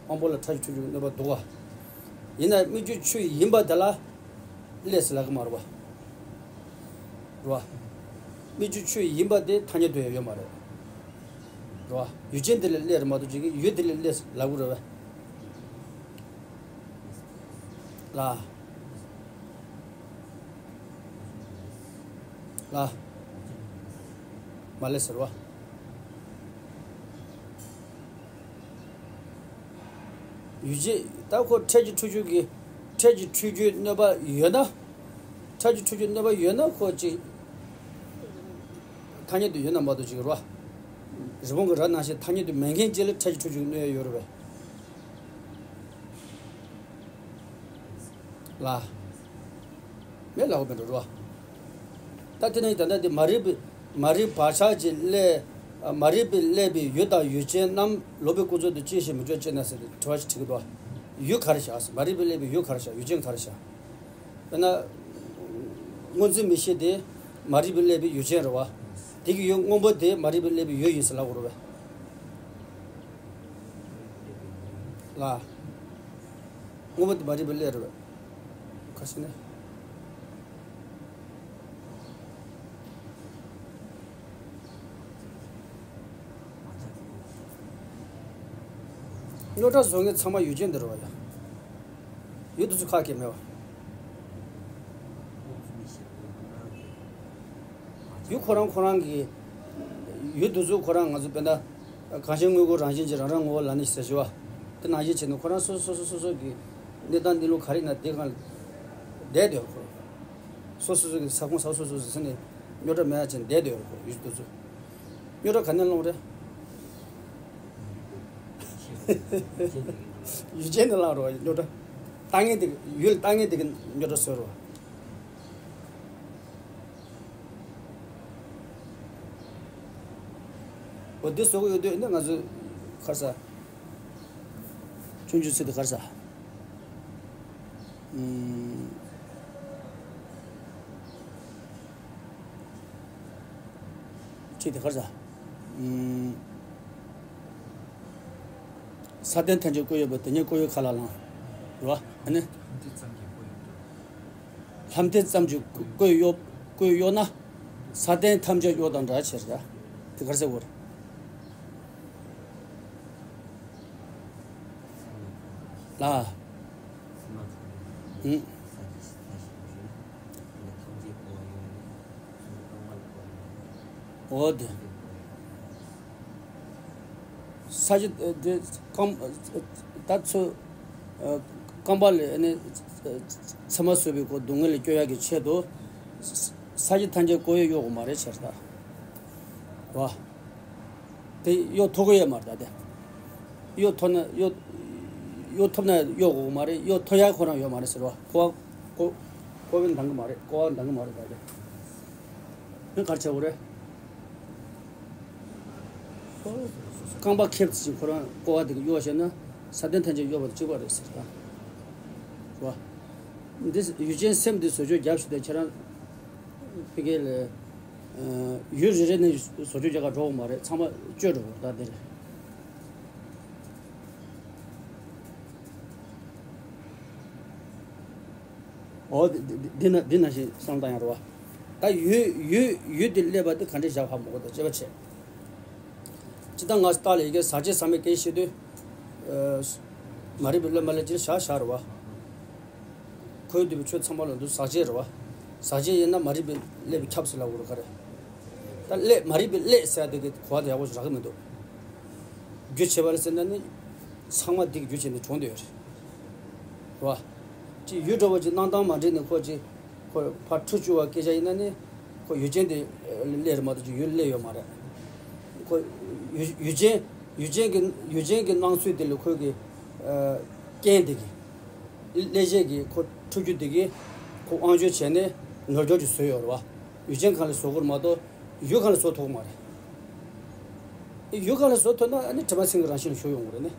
དབང་པོ་ལ་ཕྲད་ཀྱི་འཁྲུལ་རྒྱུ་གནོད་པ་འདུག་བ། ཡིན་ན་སྨིག་རྒྱུ་ཆུ་ཡིན་པ་དེ་ལ་སླེབས་ཟེར་ལབ་གི་མ་རེད་བ། རེད་བ། སྨིག་རྒྱུ་ཆུ་ཡིན་པ་དེ་ཐ་སྙད་དུ་ཡང་ཡོད་མ་རེད། རེད་བ། ཡུལ་ཅན་དེ་ལ་སླེབས་རེད་མ་གཏོགས་ཅིག་གི་ཡུལ་དེ་ལ་སླེབས་ལབ་གི་རེད་བ། ལ། ལ། མ་སླེབས་ཟེར་བ། ཡུལ་ཅན་ད་ཁོ་ཕྲད་ཀྱི་འཁྲུལ་རྒྱུ་གི། ཕྲད་ཀྱི་འཁྲུལ་རྒྱུའི་གནོད་པ་ཡོད་ན། ཕྲད་ཀྱི་འཁྲུལ་རྒྱུའི་གནོད་པ་ཡོད་ན་ཁོ་ཅིག་ཐ་སྙད་དུ་ཡོད་ན་མ་གཏོགས་ཅིག་རོ། རི་བོང་གི་རྭ་ནང་བཞིན་ཐ་སྙད་དུ་མེད་མཁན་ཅིག་ལ་ཕྲ་ཞིང་ཕྲུགས་ཅིག་གནོད་ཡ་ཡོད་རེད་པས། ལ། མེད་ལབ་དགོས་མེད་འགྲོ་རེད་པ། ད་དེ་ནས་ད་ལྟ་དེ་མ་རིག་པའི་མ་རིག་བག་ཆགས་ཀྱིས་བསླད། མ་རིག་པས་བསླད་པའི་ཡུལ་དང་ཡུལ་ཅན་རྣམས་ལོག་པའི་ཀུན་རྫོབ་ཏུ་ཅི་ཞིག་མི་འཇོག་ཅི་ན་ཟེར་ཏེ་དྲི་བ་ཞིག་དྲི་གི་འདུག་ཡུལ་ག་རེ་བཞག་ཟེར། མ་རིག་པས་བསླད་པའི་ཡུལ་ག་རེ་བཞག་ཡུལ་ཅན་ག་རེ་བཞག་དཔེར་ན། སྔོ་འཛིན་མིག་ཤེས་དེ་མ་རིག་པས་བསླད་པའི་ཡུལ་ཅན་རེད་པ། དེ་གི་ཡུལ་སྔོན་པོ་དེ་མ་རིག་པས་བསླད་པའི་ཡུལ་ཡིན་ཟེར་ལབ་དགོས་རེད་པས། ལ། སྔོན་པོ་དེ་མ་རིག་པས་བསླད་རེད་པས། ག་ཟེར་ན། རྙོག་དྲ་བཟོ་མཁན་ཚང་མ་ཡུལ་ཅན་འདི་རེད་པ་ཡ། ཡུལ་དེ་ཚོ་ཁ་སྐད་མེད་པ། ཡུལ་ཁོ་རང་ཁོ་རང་གི། ཡུལ་དེ་ཚོ་ཁོ་རང་ང་ཚོ་དཔེར་ན། གང་ཞིག་དངོས་པོ་རང་བཞིན་གྱིས་རང་རང་ངོ་བོ་ལ་ནི་ཟེར་ཞུ་བ། དེ་ནང་བཞིན་བྱས་ནས་ཁོ་རང་སོ་སོ་སོ་སོ་སོ་གི་གནས་སྟངས་གནས་ལུགས་ག་རེ་ཡིན་ན་དེ་སྒང་ལ་བསྡད་སྡོད་ཁོ། སོ་སོ་སོ་གི་ས་ཁོངས་ས་སོ་སོ་སོ་ཟེར་ནས་རྙོག་དྲ་མེད་ཡ་བྱས་ནས་བསྡད་སྡོད་ཁོ་ཡུལ་དེ་ཚོ། རྙོག་དྲ་ག་ནས་སློང་རེད། ཡུལ་ཅན་ནས་སློང་རེད་པ་རྙོག་དྲ། ལྟ་ངན་དེ་ཡུལ་ལྟ་ངན་དེ་གི་རྙོག་དྲ་བཟོས་རེད་པ། འོ་དེ་བཟོ་གི་ཡོད་དུས་ནི་ང་ཚོས་ག་རེ་ཟ། ཆུང་ཆུང་ཚིག་དེ་ག་རེ་ཟ། ཨུམ། ཚིག་དེ་ག་རེ་ཟ། ཨུམ། ས་སྟེང་ཐམས་ཅད་ཀོ་ཡོད་པ་དེ་ཉིད་ཀོ་ཡོད་ཁ་ལ་ལངས། རེད་པ། ཨ་ནི། ལྷམ་མཐིལ་ཙམ་གྱིས་ཀོ་གཡོགས། ཀོ་གཡོགས་ན། ས་སྟེང་ཐམས་ཅད་གཡོགས་དང་འདྲ་ཕྱིར་ཟེར། དེ་ག་རེ་ཟེར་དགོས་རེད། ལ། ཨུ། འོ་དེ། ས་གཞི་དེ་རྐང་། ད་ཚོ། རྐང་པ་ལ་ནི་ཚེར་མ་བཟོས་པའི་སྒོ་སྡུག་བསྔལ་ལས་སྐྱོབ་ཡག་གི་ཆེད་དུ། ས་གཞི་ཐམས་ཅད་ཀོ་ཡོད་གཡོགས་དགོས་མ་རེད་ཟེར་ད། རེད་པ། དེ་གཡོགས་ཐུབ་ཀྱི་ཡོད་མ་རེད་ད་དེ། གཡོགས་ཐུབ་ན་གཡོགས། གཡོགས་ཐུབ་ན་གཡོགས་དགོས་མ་རེད། གཡོགས་ཐུབ་ཡག་ཁོ་རང་ཡོད་མ་རེད་ཟེར་བ། ཀོ་བ། ཀོ། ཀོ་བས་འདང་གི་མ་རེད། ཀོ་བ་འདང་གི་མ་རེད་ད་དེ། ཨེ་ག་རེ་བྱེད་དགོས་རེད། རྐང་པ་ཁེབས་ཙམ་ཁོ་རང་ཀོ་བ་དེ་གིས་གཡོགས་བྱས་ན་ས་སྟེང་ཐམས་ཅད་གཡོགས་པ་དང་གཅིག་པ་རེད་ཟེར་ད། རེད་པ། འདི་ཡུལ་ཅན་སེམས་འདི་བཟོ་བཅོས་རྒྱབ་ཞིག་དང་ཁྱེད་རང་། ཕ་གི་ལ། ཡུལ་རེ་རེ་ནས་བཟོ་བཅོས་རྒྱག་ག་འགྲོ་གི་མ་རེད། ཚང་མ་བཅོས་འགྲོ་གི་རེད་ད་འདིར། འོ་འདི་འདི་འདི་ན་འདི་ནང་བཞིན་བསམ་བཏང་ཡང་རེད་པ། ད་ཡུལ་ཡུལ་ཡུལ་འདི་སླེབས་པ་འདི་ག་འདྲས་བཞག་ཧ་མ་གོ་ད་དཔྱད་པ་བྱས། སྤྱིར་བཏང་ང་ཚོ་ལྟ་ལ་ཡི་གེ་ཟག་བཅས་ཟག་མེད་སྐད་ཆ་བཤད་དུས། མ་རིག་པའི་བློས་མ་བསླད་ཅིག་བཞག་བཞག་རེད་པ། ཁོའི་འདུས་པའི་ཆོས་ཚང་མ་ལ་འདུ་ཟག་བཅས་རེད་པ། ཟག་བཅས་ཡིན་ན་མ་རིག་པས་བསླད་པའི་ཁྱབ་ཟེར་ལབ་དགོས་རེད་ག་རེ། ད་བསླད་མ་རིག་པས་བསླད་ཟེར་དེ་གི་གོ་བ་དེ་ཡག་པོ་ཞིག་རག་གི་མི་འདུག་རྒྱུ་བྱས་པ་ལ་ཟེར་ན་ནི། ཚང་མ་འདི་གི་རྒྱུ་བྱས་ནས་བྱུང་བསྡད་ཡོད་རེད། རེད་པ། ཅིག་ཡུལ་འདྲ་བོ་ཅིག་སྣང་སྟངས་མ་འགྲིག་ནས་ཁོ་ཅིག་ཁོ་ཕར་འཁྲུལ་བཅུག་པ་སྐད་ཆ་ཡིན་ན་ནི། ཁོ་ཡུལ་ཅན་དེ་སླེབས་རེད་མ་གཏོགས་ཅིག་ཡུལ་སླེབས་ཡོད་མ་རེད། ཁོ་ཡུལ་ཡུལ་ཅན་ཡུལ་ཅན་གྱི་ཡུལ་ཅན་གྱི་སྣང་ཚུལ་དེ་ལ་ཁོའི་གི་རྐྱེན་དེ་གི་བསླད་བྱེད་ཀྱི་ཁོ་འཁྲུལ་རྒྱུ་དེ་གིས་ཁོ་དབང་བསྒྱུར་བྱས་ནས་ནོར་འཁྱོག་ཅིག་བཟོས་ཡོད་རེད་པ། ཡུལ་ཅན་སྒང་ལ་བཟོ་དགོས་རེད་མ་གཏོགས་ཡུལ་སྒང་ལ་བཟོ་ཐུབ་ཀྱི་མ་རེད། ཡུལ་སྒང་ལ་བཟོ་ཐུབ་ན་ཨ་ནི་དྲི་མ་སེམས་ཀྱི་རང་བཞིན་ལ་ཞུགས་ཡོང་གི་རེད་ནི།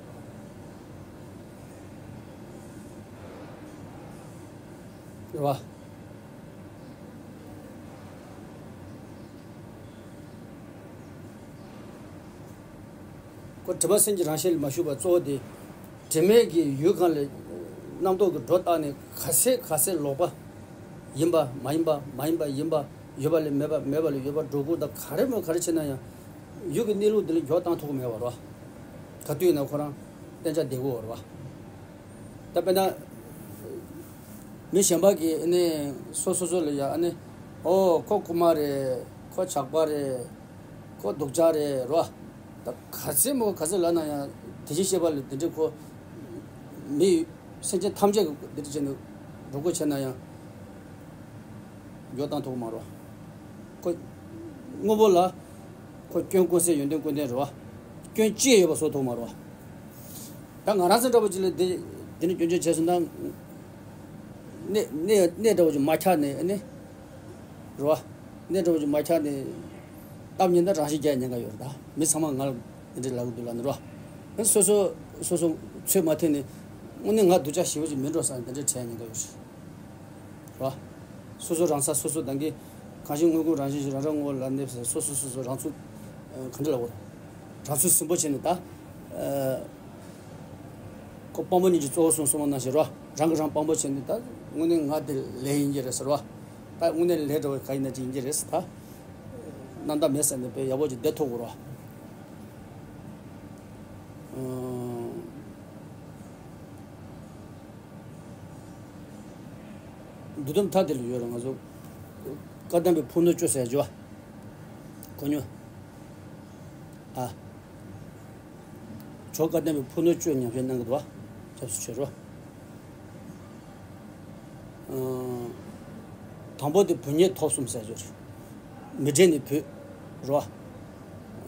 རེད་པ། ཁོ་དྲི་མ་སེམས་ཀྱི་རང་བཞིན་ལ་མ་ཞུགས་པ་གཙོ་བོ་དེ། དྲི་མེད་ཀྱི་ཡུལ་སྒང་ལ་རྣམ་རྟོག་གི་སྒྲོ་བཏགས་ནས་ག་ཚད་ག་ཚད་ལོག་པ། ཡིན་པ་མ་ཡིན་པ་མ་ཡིན་པ་ཡིན་པ། ཡོད་པ་ལས་མེད་པ་མེད་པ་ལས་ཡོད་པ་སྒྲོ་སྐུར་དང་ག་རེ་མོ་ག་རེ་བྱས་ན་ཡང་། ཡུལ་གྱི་གནས་ལུགས་འདི་ལ་འགྱུར་བ་བཏང་ཐུབ་ཀྱི་མེད་པ་རེད་པ། ག་དུས་ཡིན་ན་ཁོ་རང་གཏན་འཇགས་བསྡད་ཀྱི་ཡོད་རེད་པ། ད་དཔེར་ན། མི་གཞན་པ་གིས་ཨ་ནི་སོ་སོ་སོ་ལ་ཡ་ཨ་ནི། ཨོ་ཁོ་རྐུན་མ་རེད། ཁོ་ཇག་པ་རེད། ཁོ་སྡུག་ཅག་རེད་རོ། ད་ག་ཚད་མོ་ག་ཚད་ལབ་ན་ཡང་དེ་བཞིན་གཤེགས་པ་ལ་དེ་འདྲའི་ཁོ། མི། སེམས་ཅན་ཐམས་ཅད་ཀྱི་དེ་འདྲ་བྱས་ནས་སྒྲོ་སྐུར་བྱས་ན་ཡང་། འགྱུར་བ་བཏང་ཐུབ་ཀྱི་མ་རེད། ཁོ། དངོས་པོ་ལ། ཁོ་སྐྱོན་ཀུན་ཟད་ཡོན་ཏན་ཀུན་ལྡན་རེད་བ། སྐྱོན་ཅི་ཡོད་པ་བཟོ་ཐུབ་མ་རེད་བ། ད་ང་རང་ཚོ་འདྲ་པོ་ཅིག་ལ་འདི་འདི་ནི་སྐྱོན་བརྗོད་བྱས་སོང་ན། གནས་གནས་གནས་འདྲ་པོ་ཅིག་མ་ཁྱག་ནས་ཨ་ནི། རེད་བ། གནས་འདྲ་པོ་ཅིག་མ་ཁྱག་ནས། སྟབས་ཉེས་ན་རང་ཤི་རྒྱག་ཉེན་ཁ་ཡོད་རེད། ད་མི་ཚང་མ་ང་ལ་འདི་འདྲ་ལབ་གི་འདུག་ལབ་ནི་རེད་བ། སོ་སོ་སོ་སོ་ཚོད་མ་ཐིག་ནས། དངོས་གནས་ང་སྡུག་ཅག་ཞེ་པོ་ཅིག་མིན་འགྲོ་བསམ་འདི་འདྲ་དྲན་ཉེན་ཁ་ཡོད་རེད། རེད་བ། སོ་སོ་རང་ས་སོ་སོ་དང་གི། གང་ཞིག་དངོས་ཀུན་རང་བཞིན་ཞིག་རང་རང་ངོ་བོ་ལ་གནས་པ་སོ་སོ་སོ་སོ་རང་ཚུགས། ཨ། ག་འདྲ་ལབ་དགོས་རེད། རང་ཚུགས་ཟིན་པོ་བྱས་ནས་ད། ཨ། ཁོ་དཔང་པོ་གཉིས་ཀྱི་གཙོ་བོ་གསུམ་གསུམ་པོ་ནང་བཞིན་རོ། རང་གིས་རང་དཔང་པོ་བྱས་ནས་ད་དངོས་གནས་ང་དེ་ལས་ཡིན་གྱི་རེད་ཟེར་བ། ད་དངོས་གནས་ལས་འགྲོ་བའི་ག་ཡིན་ན་ཅིག་ཡིན་གྱི་རེད་ཟེར་ད། རྣམ་དག་མེད་ཟེར་ནས་དཔེ་ཡག་པོ་ཅིག་བསྡད་ཐུབ་དགོས་རོ། ཨང་། འདུལ་ཁྲིམས་མཐའ་དེ་ལ་ཡོད་རེད་ང་ཚོ། བཀའ་གདམས་པའི་ཕུགས་ནོར་བཅུ་ཟེར་ཡ་ཅིག་ཡོད། གོ་མྱོང་། ཨ། ཇོ་བཀའ་གདམས་པའི་ཕུགས་ནོར་བཅུ་ཉམས་བཞེས་གནང་གི་འདུག་བ། སྐྱབས་སུ་མཆི་རོ། ཨང་། དང་པོ་དེ་བུ་ཉེས་ཐོབ་གསུམ་ཟེར་རྒྱུ་རེད། མི་དྲན་ནས་བུད། རོ།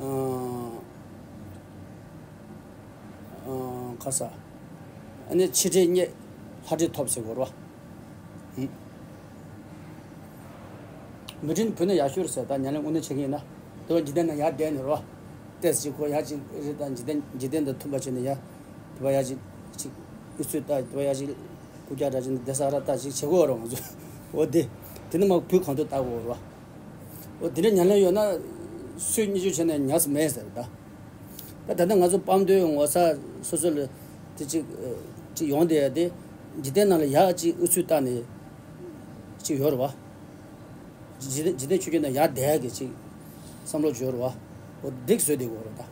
ཨང་། ཨང་། ཁ་ས། ཨ་ནི་ཕྱི་དྲན་རྙེད། ལྷ་དྲན་ཐོབ་ཟེར་དགོས་རོ། ཨང་། མི་དྲན་བུད་ན་ཡག་ཤོས་རེད་ཟེར། ད་ཉམས་ལེན་དངོས་གནས་བྱེད་ཀྱི་ཡིན་ན། དེ་བ་འཇིག་རྟེན་ན་ཡར་བསྡད་ནས་རོ། ཏོག་ཙམ་ཅིག་ཁོ་ཡག་ཅིག་རེད། ད་འཇིག་རྟེན་འཇིག་རྟེན་དང་མཐུན་པ་བྱས་ནས་ཡ། དེ་བ་ཡག་ཅིག་ཅིག་ཨུ་ཚུགས་ལྟ། དེ་བ་ཡག་ཅིག་རྐུབ་བཀྱག་འདྲ་ཅིག་ནས་བསྡད་ས་ར་ལྟ་ཅིག་བྱེད་དགོས་རོ་ང་ཚོ། འོ་དེ། དེ་ནི་མ་བུ་གང་དུ་བལྟ་དགོས་རོ། འོ་དེ་འདྲ་ཉམས་ལེན་ཡོད་ན། སུས་གཉིས་བཅུ་བྱས་ནས་ཉམས་སུ་མེད་ཟེར་ད། ད་ད་ལྟ་ང་ཚོ་སྤམ་མདོའི་ངོ་ཚ་སོ་སོ་ལ་དེ་ཅིག་ཅིག་ཡོང་བསྡད་ཡ་དེ། འཇིག་རྟེན་ནང་ལ་ཡག་ཅིག་ཨུ་ཚུགས་བལྟ་ནས་ཅིག་ཡོད་རེད་བ། འཇིག་རྟེན་འཇིག་རྟེན་ཆོས་བརྒྱད་ནང་ཡར་བསྡད་ཀྱི་ཅིག་བསམ་བློ་ཅིག་ཡོད་རེད་བ། འོ་འགྲིག་བཟོས་བསྡད་དགོས་རེད་ད།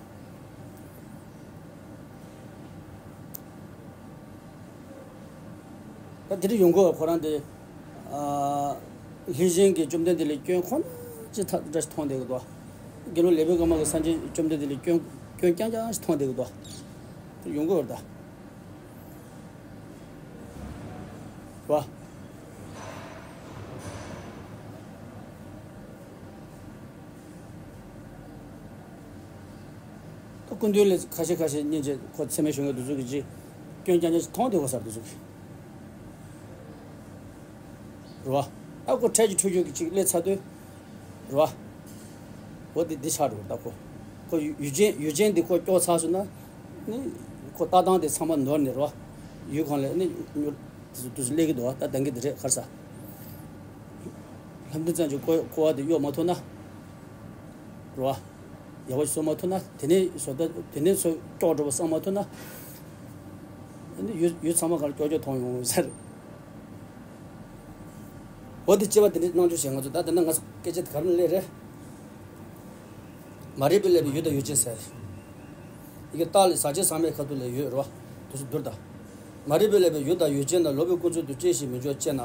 ད་དེ་འདྲ་ཡོང་གི་ཡོད་ཁོ་རང་དེ། ཨ། ལྷས་བྱིན་གྱིས་བཅོམ་ལྡན་འདས་ལ་སྐྱོན་ཁོ་ན་ཅིག་ཐ་འདྲ་ཞིག་མཐོང་བསྡད་ཀྱི་འདུག་དགེ་སློང་ལེགས་པའི་སྐར་མ་གིས་སངས་རྒྱས་བཅོམ་ལྡན་འདས་ལ་སྐྱོན་སྐྱོན་རྐྱང་རྐྱང་ཞིག་མཐོང་བསྡད་ཀྱི་འདུག་དེ་ཡོང་གི་ཡོད་རེད་ད། བ། ད་སྐུ་མདུན་ལ་ཁ་ཤས་ཁ་ཤས་སྙིང་རྗེ་ཁོ་ཚད་མེད་གཞུང་གི་འདུ་ཚོགས་ཀྱི་རྗེས་སྐྱོན་རྐྱང་རྐྱང་ཞིག་མཐོང་བསྡད་ཀྱི་ཡོད་ས་རེད་འདུ་ཚོགས་ཀྱི། རེད་བ། ད་ཁོ་འཕྲལ་གྱི་འཁྲུལ་རྒྱུ་གི་ཅིག་སླེབས་ཚར་དུས། རེད་བ། འོ་དེ་འདི་ཆགས་འགྲོ་ད་ཁོ། ཁོ་ཡུལ་ཡུལ་ཅན་ཡུལ་ཅན་འདི་ཁོ་སྐྱོར་ཚར་སོང་ན། ནི། ཁོ་ལྟ་སྟངས་དེ་ཚང་མ་ནོར་ནས་རེད་བ། ཡུལ་གང་ལ་ནི་ཉོ། དུས་སུ་སླེབས་ཀྱི་འདུག་བ། ད་ལྡང་གི་འདི་རེད་ཁར་ས། ལྷ་མདུན་ཙམ་གྱི་སྐོར་སྐོར་བ་དེ་གཡོག་མ་ཐུབ་ན། རེད་བ། ཡག་པོ་ཞིག་བཟོ་མ་ཐུབ་ན། དེ་ནས་བཟོ་ལྟ་དེ་ནས་བཟོ་སྐྱོག་འགྲོ་བ་བསམ་མ་ཐུབ་ན། ཨ་ནི་ཡུལ་ཡུལ་ཚང་མ་གང་ལ་སྐྱོག་སྐྱོག་མཐོང་ཡོང་ཟེར། འོ་དེ་སྐྱེ་བ་དེ་འདྲའི་སྣང་ཆུང་བྱས་ང་ཚོ་ད་དེ་ན་ང་ཚོ་སྐད་ཆ་དེ་ག་རེ་སླེབས་རེད། མ་རིག་པས་བསླད་པའི་ཡུལ་དང་ཡུལ་ཅན་ཟེར། ཡི་གེ་སྟག་ལས་ཟག་བཅས་ཟག་མེད་ཁ་ཐུག་ལས་ཡོད་རེད་བ། དུས་སུ་བསྡུར་དང་། མ་རིག་པས་བསླད་པའི་ཡུལ་དང་ཡུལ་ཅན་དང་ལོག་པའི་ཀུན་རྫོབ་ཏུ་ཅི་ཞིག་མི་འཇོག་ཅེ་ན།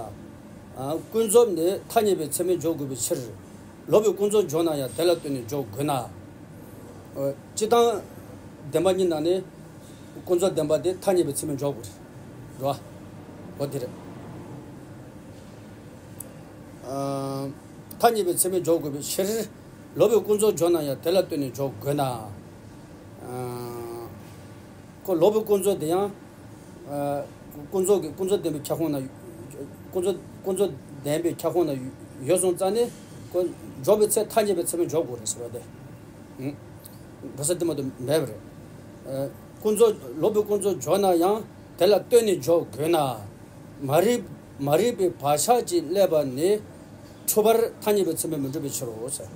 ཨ། ཀུན་རྫོབ་ནི་ཐ་སྙད་པའི་ཚད་མས་འཇོག་དགོས་པའི་ཕྱིར། ལོག་པའི་ཀུན་རྫོབ་འཇོག་ན་ཡང་དེ་ལ་ལྟོས་ནས་འཇོག་དགོས་ན། ཨ། སྤྱིར་བཏང་བདེན་པ་གཉིས་ནང་ནས་ཀུན་རྫོབ་བདེན་པ་དེ་ཐ་སྙད་པའི་ཚད་མས་འཇོག་དགོས་རེད། རེད་བ། འོ་དེ་རེད། ཨ། ཐ་སྙད་པའི་ཚད་མས་འཇོག་དགོས་པའི་ཕྱིར། ལོག་པའི་ཀུན་རྫོབ་འཇོག་ན་ཡང་དེ་ལ་ལྟོས་ནས་འཇོག་དགོས་ན། ཨ། ཁོ་ལོག་པའི་ཀུན་རྫོབ་དེ་ཡང་། ཨ། ཀུན་རྫོབ་ཀྱི་ཀུན་རྫོབ་བདེན་པའི་ཁྱབ་ཁོངས་ན། ཀུན་རྫོབ་ཀུན་རྫོབ་བདེན་པའི་ཁྱབ་ཁོངས་ན་ཡོད་སོང་ཙང་ནས་ཁོ་འཇོག་པའི་ཚེ་ཐ་སྙད་པའི་ཚད་མས་འཇོག་དགོས་རེད་ཟེར་བ་དེ། ཨང་། འགྲོ་ས་དེ་མ་གཏོགས་མེད་པ་རེད། ཨ། ཀུན་རྫོབ་ལོག་པའི་ཀུན་རྫོབ་འཇོག་ན་ཡང་དེ་ལ་ལྟོས་ནས་འཇོག་དགོས་ན། མ་རིག་མ་རིག་པའི་བག་ཆགས་ཀྱིས་བསླད་པ་ནི་འཁྲུལ་པར་ཐ་སྙད་པའི་ཚད་མས་མི་འགྲུབ་པའི་ཕྱིར་རོ་ཟེར།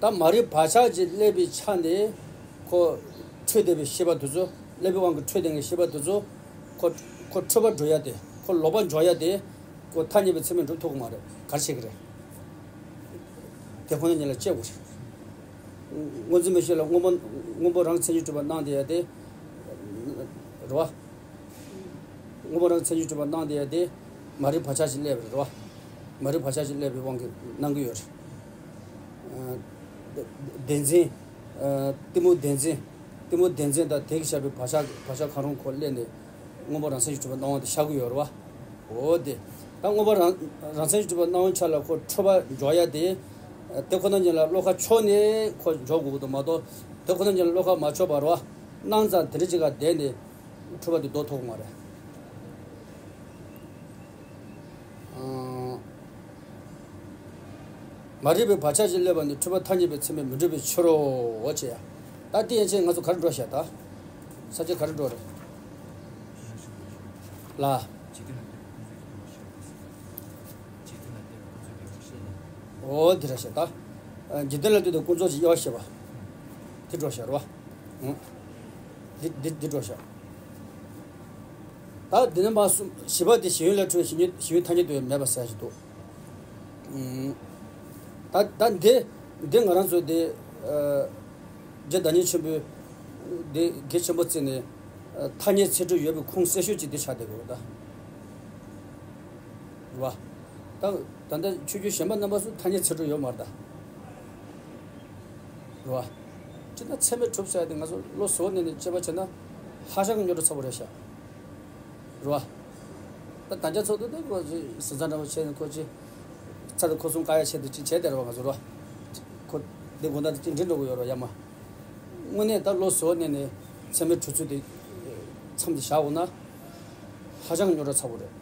ད་མ་རིག་བག་ཆགས་ཀྱིས་བསླད་པའི་ཆ་ནས་ཁོ་འཁྲུལ་བསྡད་པའི་ཤེས་པ་དེ་ཚོ། བསླད་པའི་དབང་གིས་འཁྲུལ་བསྡད་མཁན་ཤེས་པ་དེ་ཚོ་ཁོ་ཁོ་འཁྲུལ་པར་འགྲོ་ཡ་དེ། ཁོ་ལོག་པར་འཇོག་ཡ་དེ། ཁོ་ཐ་སྙད་པའི་ཚད་མས་འགྲུབ་ཐུབ་ཀྱི་མ་རེད། ག་རེ་བྱེད་ཀྱི་རེད། དེ་ཁོ་ན་ཉིད་ལ་དཔྱད་དགོས་རེད། སྔོན་འཛིན་མིག་ཤེས་ལ་སྔོན་པོ་སྔོན་པོ་རང་མཚན་ཉིད་གྲུབ་པ་སྣང་བསྡད་ཡ་དེ། རེད་བ། སྔོན་པོ་རང་མཚན་ཉིད་གྲུབ་པ་སྣང་བསྡད་ཡ་དེ། མ་རིག་བག་ཆགས་ཤིག་སླེབས་པ་རེད་བ། མ་རིག་བག་ཆགས་ཤིག་སླེབས་པའི་དབང་གིས་སྣང་གི་ཡོད་རེད། ཨ། བདེན་འཛིན། ཨ། གཏི་མུག་བདེན་འཛིན། གཏི་མུག་བདེན་འཛིན་དང་དེ་གིས་བཤད་པའི་བག་ཆགས་བག་ཆགས་གང་རུང་ཁོ་སླེབས་ནས། སྔོན་པོ་རང་མཚན་གྱིས་གྲུབ་པ་སྣང་བ་དེ་ཤར་གྱི་ཡོད་རེད་བ། འོ་དེ། ད་སྔོན་པོ་རང་རང་མཚན་གྱིས་གྲུབ་པ་སྣང་བའི་ཆ་ལ་ཁོ་འཁྲུལ་པ་འཇོག་ཡ་དེ། དེ་ཁོ་ན་ཉིད་ལ་བློ་ཁ་ཕྱོགས་ནས་ཁོ་འཇོག་དགོས་ཀྱི་འདུག་མ་གཏོགས། དེ་ཁོ་ན་ཉིད་ལ་བློ་ཁ་མ་ཕྱོགས་པ་རེད་བ། སྣང་ཙམ་དེ་འདྲ་ཅིག་ག་བསྡད་ནས་འཁྲུལ་པ་དེ་ཟློག་ཐུབ་ཀྱི་མ་རེད། ཨང་། མ་རིག་པའི་བག་ཆགས་ཀྱིས་བསླད་པ་ནི་འཁྲུལ་པ་ཐ་སྙད་པའི་ཚད་མས་མི་འགྲུབ་པའི་ཕྱིར་རོ། འོ་ཅེ་ཡ། ད་དེ་ཡན་ཆད་ང་ཚོ་ག་རེ་འགྲོ་བྱ་ད། ས་བཅད་ག་རེ་འགྲོ་རེད། ལ། འོ་དེ་ར་བཤད་ད། འཇིག་རྟེན་ལ་ལྟོས་ཏེ་ཀུན་རྫོབ་ཀྱི་དབྱེ་བ་བཤད་པ། དེ་འགྲོ་བྱ་རོ། འདི་འདི་འདི་འགྲོ་བྱ། ད་འདི་ནི་མ་གསུམ་བཞི་པ་དེ་གཞན་ཡུལ་ལས་འཁྲུལ་བའི་གཞན་ཡུལ་གཞན་ཡུལ་ཐ་སྙད་དུ་མེད་པ་ཟེར་ཞིག་འདུག་ད་ད་འདི་འདི་ང་རང་ཚོ་འདི་རྗེ་བདག་ཉིད་ཆེན་པོས་འདི་གལ་ཆེན་པོ་བརྩིས་ནས་ཐ་སྙད་ཚིག་འབྲུ་ཡོད་པའི་ཁུངས་གསལ་ཤོས་ཅིག་འདི་ཆགས་བསྡད་དགོས་ད། རེད་བ། ད་ད་ལྟ་ཆོས་བརྒྱུད་གཞན་པ་རྣམ་པ་ཚོ་ཐ་སྙད་ཚིག་འབྲུ་ཡོད་མ་རེད་ད། རེད་བ། སྤྱིར་ན་ཚད་མས་གྲུབ་ཟེར་ཡ་དེ་ང་ཚོ་བློ་གཟུ་བོར་གནས་ནས་དཔྱད་པ་བྱས་ན་ཧ་ཅང་གི་རྙོག་དྲ་ཚ་པོ་རེད་ཤག་རེད་བ། ད་ད་ཆ་ཚོགས་འདུ་དེ་ཁོ་ཅི་ཟིན་ཚ་འདྲ་པོ་བྱས་ནས་ཁོ་ཅི་ཚ་དེ་ཁོ་གསུམ་བཀག་ཡ་བྱས་ཏེ་ཅི་བྱས་དེ་རེད་བ་ང་ཚོ་རེད་བ། ཁོ་འདི་དགོང་དག་དེ་ཅི་འདྲི་འགྲོ་གི་ཡོད་རེད་ཡ་མ། དངོས་གནས་ད་བློ་གཟུ་བོར་གནས་ནས་ཚད་མས་གྲུབ་ཚུལ་དེ་མཚམས་དེ་བཞག་འོང་ན་ཧ་ཅང་རྙོག་དྲ་ཚ་པོ་རེད།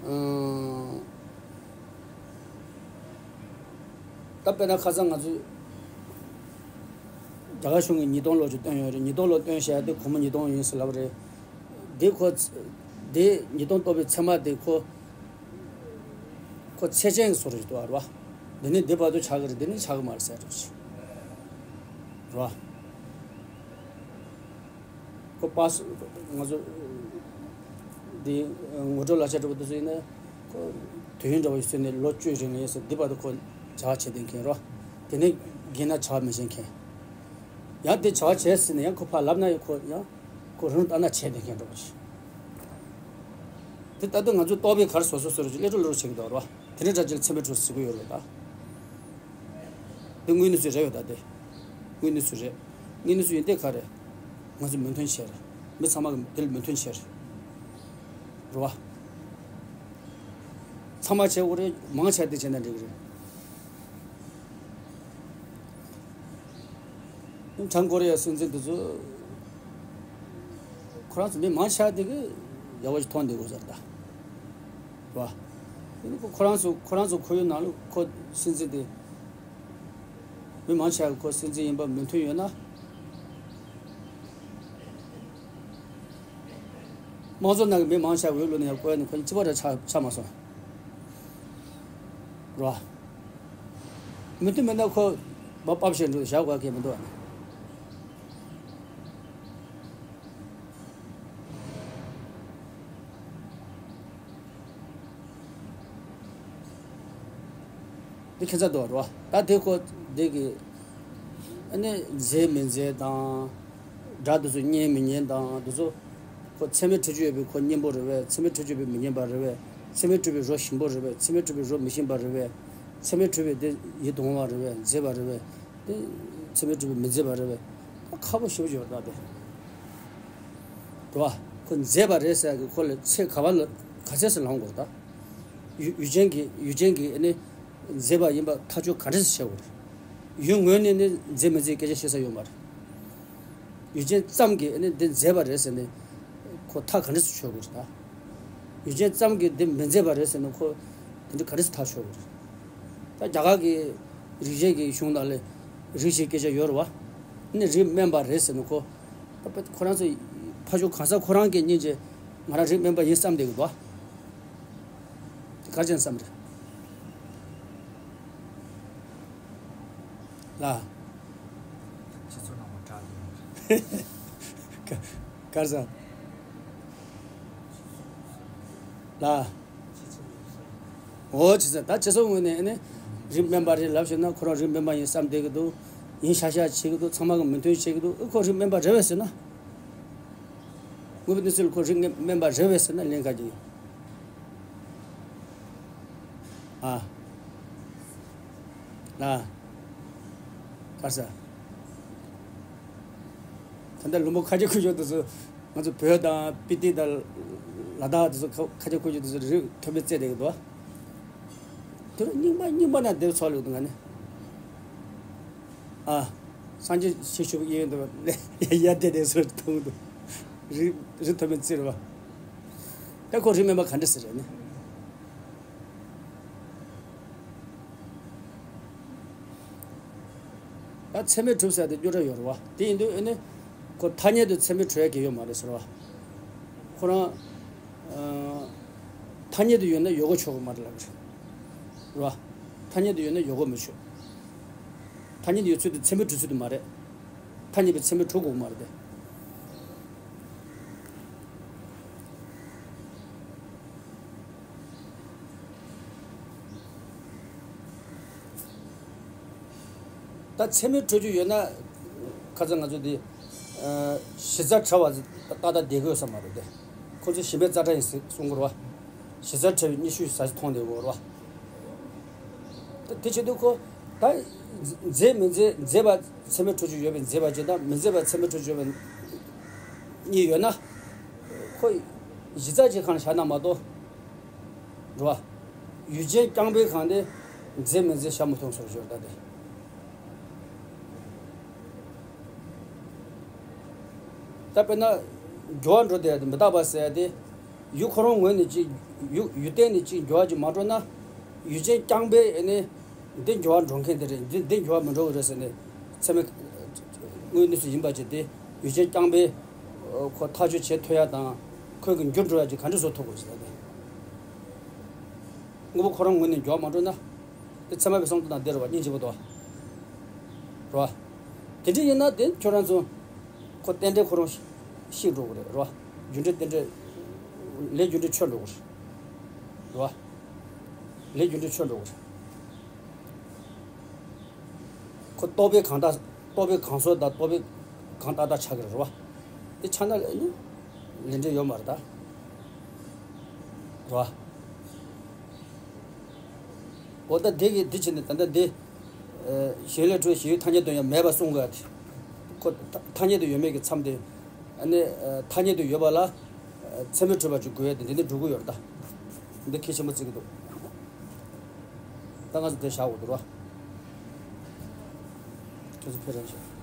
ཨང་། ད་དཔེར་ན་ཁ་སང་ང་ཚོས་རྒྱ་གར་གཞུང་གིས་ཉིས་སྟོང་ལོ་ཅིག་བཏོན་ཡོད་རེད། ཉིས་སྟོང་ལོ་བཏོན་བཞག་དེ་སྒོར་མོ་ཉིས་སྟོང་ཡིན་ཟེར་ལབ་རེད། དེ་ཁོ་དེ་ཉིས་སྟོང་གཏོང་བའི་ཚད་མ་དེ་ཁོ་ཁོ་ཚད་ཅན་གྱི་བཟོ་འདྲ་ཞིག་འདུག་བ། རེད་བ། འདི་ནི་འདི་བར་དུ་ཆགས་ཀྱི་རེད། འདི་ནི་ཆགས་ཀྱི་མ་རེད་ཟེར་འདྲ་ཞིག་རེད་བ། ཁོ་པ་སུ་ང་ཚོ་འདི་ངོ་སྤྲོད་ལག་ཆ་འདྲ་པོ་འདི་ཚོ་ཡིན་ན་ཁོ་དུས་ཡུན་འདྲ་པོ་ཞིག་བཟོས་ནས་ལོ་བཅུའི་རིང་ལ་ཡིན་ཟེར། འདི་བར་དུ་ཁོ་བྱ་བ་བྱེད་བསྡད་མཁན་རོ། དེ་ནས་རྒན་ན་བྱ་བ་མི་བྱེད་མཁན། ཡང་དེ་བྱ་བ་བྱས་ཟིན་ནས་ཡང་ཁོ་ཕར་ལབ་ན་ཡང་ཁོ་ཡང་ཁོ་རང་ལྟ་ན་བྱས་བསྡད་མཁན་འདྲ་པོ་ཞིག་དེ་ལྟ་དུས་ང་ཚོ་རྟོག་པས་ག་རེ་བཟོ་བཟོ་བཟོ་རེ་ཅིག་ཀླད་ཀྲོག་ཀླད་ཀྲོག་བྱེད་ཀྱི་འདུག་རོ། དེ་འདྲའི་འདྲ་ཅིག་ལ་ཚད་མས་གྲུབ་ཟེར་གྱི་ཡོད་རེད་ད། དེ་དངོས་གནས་སུ་རེད་ཡོད་ད་དེ། དངོས་གནས་སུ་རེད། དངོས་གནས་སུ་ཡིན་དེ་ག་རེད། ང་ཚོ་མོས་མཐུན་བྱས་རེད། མི་ཚང་མ་གི་དེ་ལ་མོས་མཐུན་བྱས་རེད། རེད་བ། ཚང་མ་བྱས་འོ་རེད། མང་ཆེ་བ་དེ་བྱས་ན་འགྲིག་གི་རེད། བྱང་ཀོ་རི་ཡའི་སྲིད་འཛིན་དེ་ཚོ་ཁོ་རང་ཚོ་མི་མང་ཆེ་བ་དེ་གི་ཡག་པོ་ཞིག་མཐོང་བསྡད་དགོས་ཟེར་ད། རེད་བ། ཡིན་ནའི་ཁོ་ཁོ་རང་ཚོ་ཁོ་རང་ཚོ་ཁོར་ཡུག་ནང་ལ་ཁོ་སྲིད་འཛིན་དེ། མི་མང་ཆེ་བ་ཁོ་སྲིད་འཛིན་ཡིན་པ་མོས་མཐུན་ཡོད་ན། དམངས་གཙོ་ནང་གི་མི་མང་ཆེ་བ་འོས་བླུགས་ནས་ཡར་བསྐོ་ཡ་ནི་ཁོ་གཅིག་པ་ར་ཆགས་ཆགས་མ་སོང་། རོ། མོས་མཐུན་མེད་ན་ཁོ་མ་པབ་བཤད་འགྲོ་བཞག་དགོས་གལ་མི་འདུག་ཨ་ནི། འདི་ཁྱད་མཚར་འདུག་རོ། ད་དེ་ཁོ་འདི་གི་ཨ་ནི་མཛེས་མི་མཛེས་དང་། སྒྲ་དེ་ཚོ་སྙན་མི་སྙན་དང་དེ་ཚོ། ཁོ་ཚད་མས་གྲུབ་ཀྱི་ཡོད་པའི་ཁོ་སྙན་པོ་རེད་བས། ཚད་མས་གྲུབ་ཀྱི་ཡོད་པའི་མི་སྙན་པ་རེད་བས། ཚད་མས་གྲུབ་པའི་རོ་ཞིམ་པོ་རེད་བས། ཚད་མས་གྲུབ་པའི་རོ་མི་ཞིམ་པ་རེད་བས། ཚད་མས་གྲུབ་པའི་དེ་ཡིད་དུ་འོང་བ་རེད་བས། མཛེས་པ་རེད་བས། དེ་ཚད་མས་གྲུབ་པའི་མི་མཛེས་པ་རེད་བས། ད་ཁག་པོ་ཞེ་པོ་ཅིག་ཡོད་རེད་ད་དེ། རེད་བ། ཁོ་མཛེས་པ་རེད་ཟེར་ཡག་གི་ཁོ་ལ་ཚད་ག་བ་ལ་ག་ཚད་ཟེར་ལངས་དགོས་རེད་ད། ཡུལ་ཡུལ་ཅན་གྱི་ཡུལ་ཅན་གྱི་ཨ་ནི་མཛེས་པ་ཡིན་པ་ཐག་གཅོད་ག་འདྲ་ཞིག་བྱེད་དགོས་རེད། ཡུལ་ངོས་ནས་ནི་མཛེས་མི་མཛེས་སྐད་ཆ་བཤད་ས་ཡོད་མ་རེད། ཡུལ་ཅན་ཙམ་གྱིས་ཨ་ནི་འདི་མཛེས་པ་རེད་ཟེར་ནས་ཁོ་ཐག་ག་འདྲ་ཞིག་ཆོད་དགོས་རེད་ད། ཡུལ་ཅན་ཙམ་གྱིས་འདི་མི་མཛེས་པ་རེད་ཟེར་ནས་ཁོ་དེ་འདྲ་ག་འདྲ་ཞིག་ཐག་ཆོད་དགོས་རེད། ད་རྒྱ་གར་གྱི་རིག་བྱེད་ཀྱི་གཞུང་ནང་ལ་རིགས་ཤིག་སྐད་ཆ་ཡོད་རེད་བ། ཨ་ནི་རིགས་དམན་པ་རེད་ཟེར་ནས་ཁོ། ད་ཁོ་རང་ཚོ་ཕ་ཇོ་གང་ཟག་ཁོ་རང་གི་སྙིང་རྗེ་ང་རང་རིགས་དམན་པ་ཡིན་བསམ་བསྡད་ཀྱི་འདུག་བ། དེ་ག་རེ་བྱས་ནས་བསམ་རེད། ལ། ཁྱེད་ཚོ་ནང་མ་དྲག་གི་ཡོད་རེད། ག- ག་རེ་ཟ། ལ། འོ་བྱས་ཙང་ད་ཁྱེད་ཚོ་ངོས་ནས་ཨ་ནི་རིགས་དམན་པ་རེད་ལབ་བྱས་ན་ཁོ་རང་རིགས་དམན་པ་ཡིན་བསམ་བསྡད་ཀྱི་འདུག་ཡིན་ཤག་ཤག་བྱེད་ཀྱི་འདུག་ཚང་མ་གི་མོས་མཐུན་བྱེད་ཀྱི་འདུག་ཨ་ཁོ་རིགས་དམན་པ་རེད་བས་ཟེར་ན། དངོས་པོ་གནས་ཚུལ་ཁོ་རིགས་དམན་པ་རེད་བས་ཟེར་ན་ལན་ག་གི་ཡོད། ཨ། ལ། ག་རེ་ཟ། ད་ལྟ་ལུང་པ་ཁ་ཆེ་ཁུག་ཀྱོག་དེ་ཚོ་ང་ཚོ་བོད་དང་སྤི་ཏི་དང་ལ་དྭགས་དེ་ཚོ་ཁ- ཁ་ཆེ་ཁུག་ཀྱོག་དེ་ཚོ་རིགས་མཐོན་པོ་རྩེ་བསྡད་ཀྱི་འདུག་དེ་རུ་རྙིང་པ་རྙིང་པ་ན་སྡེབ་ཚོགས་ལུགས་དང་ང་ནི། ཨ། སངས་རྒྱས་ཤེས་ཞུ་ཡིན་འདུག་ཡ་དེ་དེ་སུ་མཐོང་འདུག་རི་རི་མཐོ་མི་བརྩིར་བ། ད་ཁོ་རི་མེད་པ་ག་འདྲ་ཟེར་རེད་ནི། ད་ཚད་མས་གྲུབ་ཟེར་དེ་རྙོག་དྲ་ཡོད་རེད་བ། དེ་ཡིན་དུས་ཨེ་ནི། ཁོ་ཐ་སྙད་དུ་ཚད་མས་གྲུབ་ཡ་གི་ཡོད་མ་རེད་ཟེར་བ། ཁོ་རང་། ཨ། ཐ་སྙད་དུ་ཡོད་ན་ཡོད་གོ་ཆོག་གི་མ་རེད་ལབ་རེད་བ། ཐ་སྙད་དུ་ཡོད་ན་ཡོད་གོ་མི་ཆོག་ཐ་སྙད་དུ་ཡོད་ཚུལ་དུ་ཚད་མས་གྲུབ་ཚུལ་དུ་མ་རེད། ཐ་སྙད་པའི་ཚད་མས་གྲུབ་དགོས་མ་རེད་དེ། ད་ཚད་མས་གྲུབ་རྒྱུ་ཡོད་ན། ཁ་སང་ང་ཚོ་འདི། ཨ། གཞི་རྩ་བྲལ་བ་ཏག་ཏག་བསྡད་དགོས་ས་མ་རེད་དེ། ཁོ་ཚོ་གཞི་མེད་རྩ་བྲལ་ཡིན་གསུང་གི་རེད་བ། གཞི་རྩ་བྲལ་བའི་སྙན་ཞུ་ཟ་ཞིག་མཐོང་བསྡད་དགོས་རེད་བ། ད་དེ་བྱེད་དུས་ཁོ། ད། མཛེས་མི་མཛེས་མཛེས་པ་ཚད་མས་གྲུབ་རྒྱུ་ཡོད་པའི་མཛེས་པ་ཅིག་དང་མི་མཛེས་པ་ཚད་མས་གྲུབ་རྒྱུ་ཡོད་པའི་གཉིས་ཡོད་ན། ཁོ། གཞི་རྩ་ཅིག་སྒང་བཞག་ན་མ་གཏོགས། རེད་བ། ཡུལ་ཅན་རྐྱང་པའི་སྒང་དེ། མཛེས་མི་མཛེས་བྱ་མི་ཐུབ་སོགས་ཞོར་ད་དེ། ད་དཔེར་ན། འགྱུར་བ་འགྲོ་བསྡད་ཡ་དེ་མི་རྟག་པ་ཟེར་ཡ་དེ། ཡུལ་ཁོ་རང་ངོས་ནས་ཅིག་ཡུལ་ཡུལ་གཏན་ནས་ཅིག་འགྱུར་བ་ཅིག་མ་འགྲོ་ན། ཡུལ་ཅན་རྐྱང་པའི་ཨེ་ནི། འདི་འགྱུར་བ་འགྲོ་མཁན་དེ་རེད། འདི་འདི་འགྱུར་བ་མི་འགྲོ་གི་རེད་ཟེར་ནས། ཚད་མས་དངོས་གནས་སུ་ཡིན་པ་ཅིག་དེ་ཡུལ་ཅན་རྐྱང་པའི་ཁོ་ཐག་གཅོད་བྱེད་ཐུབ་ཡ་དང་། ཁོས་ཀྱི་འགྱུར་འགྲོ་ཡ་ཅིག་ག་འདྲ་བཟོ་ཐུབ་དགོས་ཟེར་ཏེ། དངོས་པོ་ཁོ་རང་ངོས་ནས་འགྱུར་བ་མ་འགྲོ་ན། དེ་ཚད་མ་པའི་བསམ་བློ་དང་འདི་རེད་བ། སྙིང་རྗེ་པོ་དོ། རེད་བ། དེ་འདྲ་ཡིན་ན་དེ་ཁྱོད་རང་ཚོ། ཁོ་རྟེན་འབྲེལ་ཁོ་རང་ཤི་འགྲོ་གི་རེད། རེད་བ། རྒྱུ་འབྲས་རྟེན་འབྲེལ། ལས་རྒྱུ་འབྲས་ཆོད་འགྲོ་གི་རེད། རེད་བ། ལས་རྒྱུ་འབྲས་ཆོད་འགྲོ་གི་རེད། ཁོ་རྟོག་པས་གང་དག་རྟོག་པས་གང་གསོ་དང་རྟོག་པས་གང་ཏག་ཏག་ཆགས་ཀྱི་རེད་བ། དེ་ཆགས་ན་ལས་ནི་ལས་འབྲས་ཡོད་མ་རེད་ད། རེད་བ། འོ་ད་དེ་གིས་འདི་བྱས་ནས་ད་ལྟ་འདི། ཨ། གཞན་ལས་གྲུབ་གཞན་ཡུལ་ཐ་སྙད་དུ་ཡང་མེད་པར་གསུངས་དགོས་ཡ་དེ། ཁོ་ཐ་ཐ་སྙད་དུ་ཡོད་མེད་ཀྱི་མཚམས་དེ། ཨ་ནི། ཨ། ཐ་སྙད་དུ་ཡོད་པ་ལ། ཨ། ཚད་མས་གྲུབ་པ་ཅིག་དགོས་ཡ་དེ་འདི་ནི་འགྲོ་གི་ཡོད་རེད་ད། འདི་གལ་ཆེན་པོ་བརྩི་གི་འདུག་ད་ང་ཚོ་དེ་བཞག་དགོས་འདུག་ར། ཁྱོད་ཚོ་ཕེབས་རོགས་བྱེད།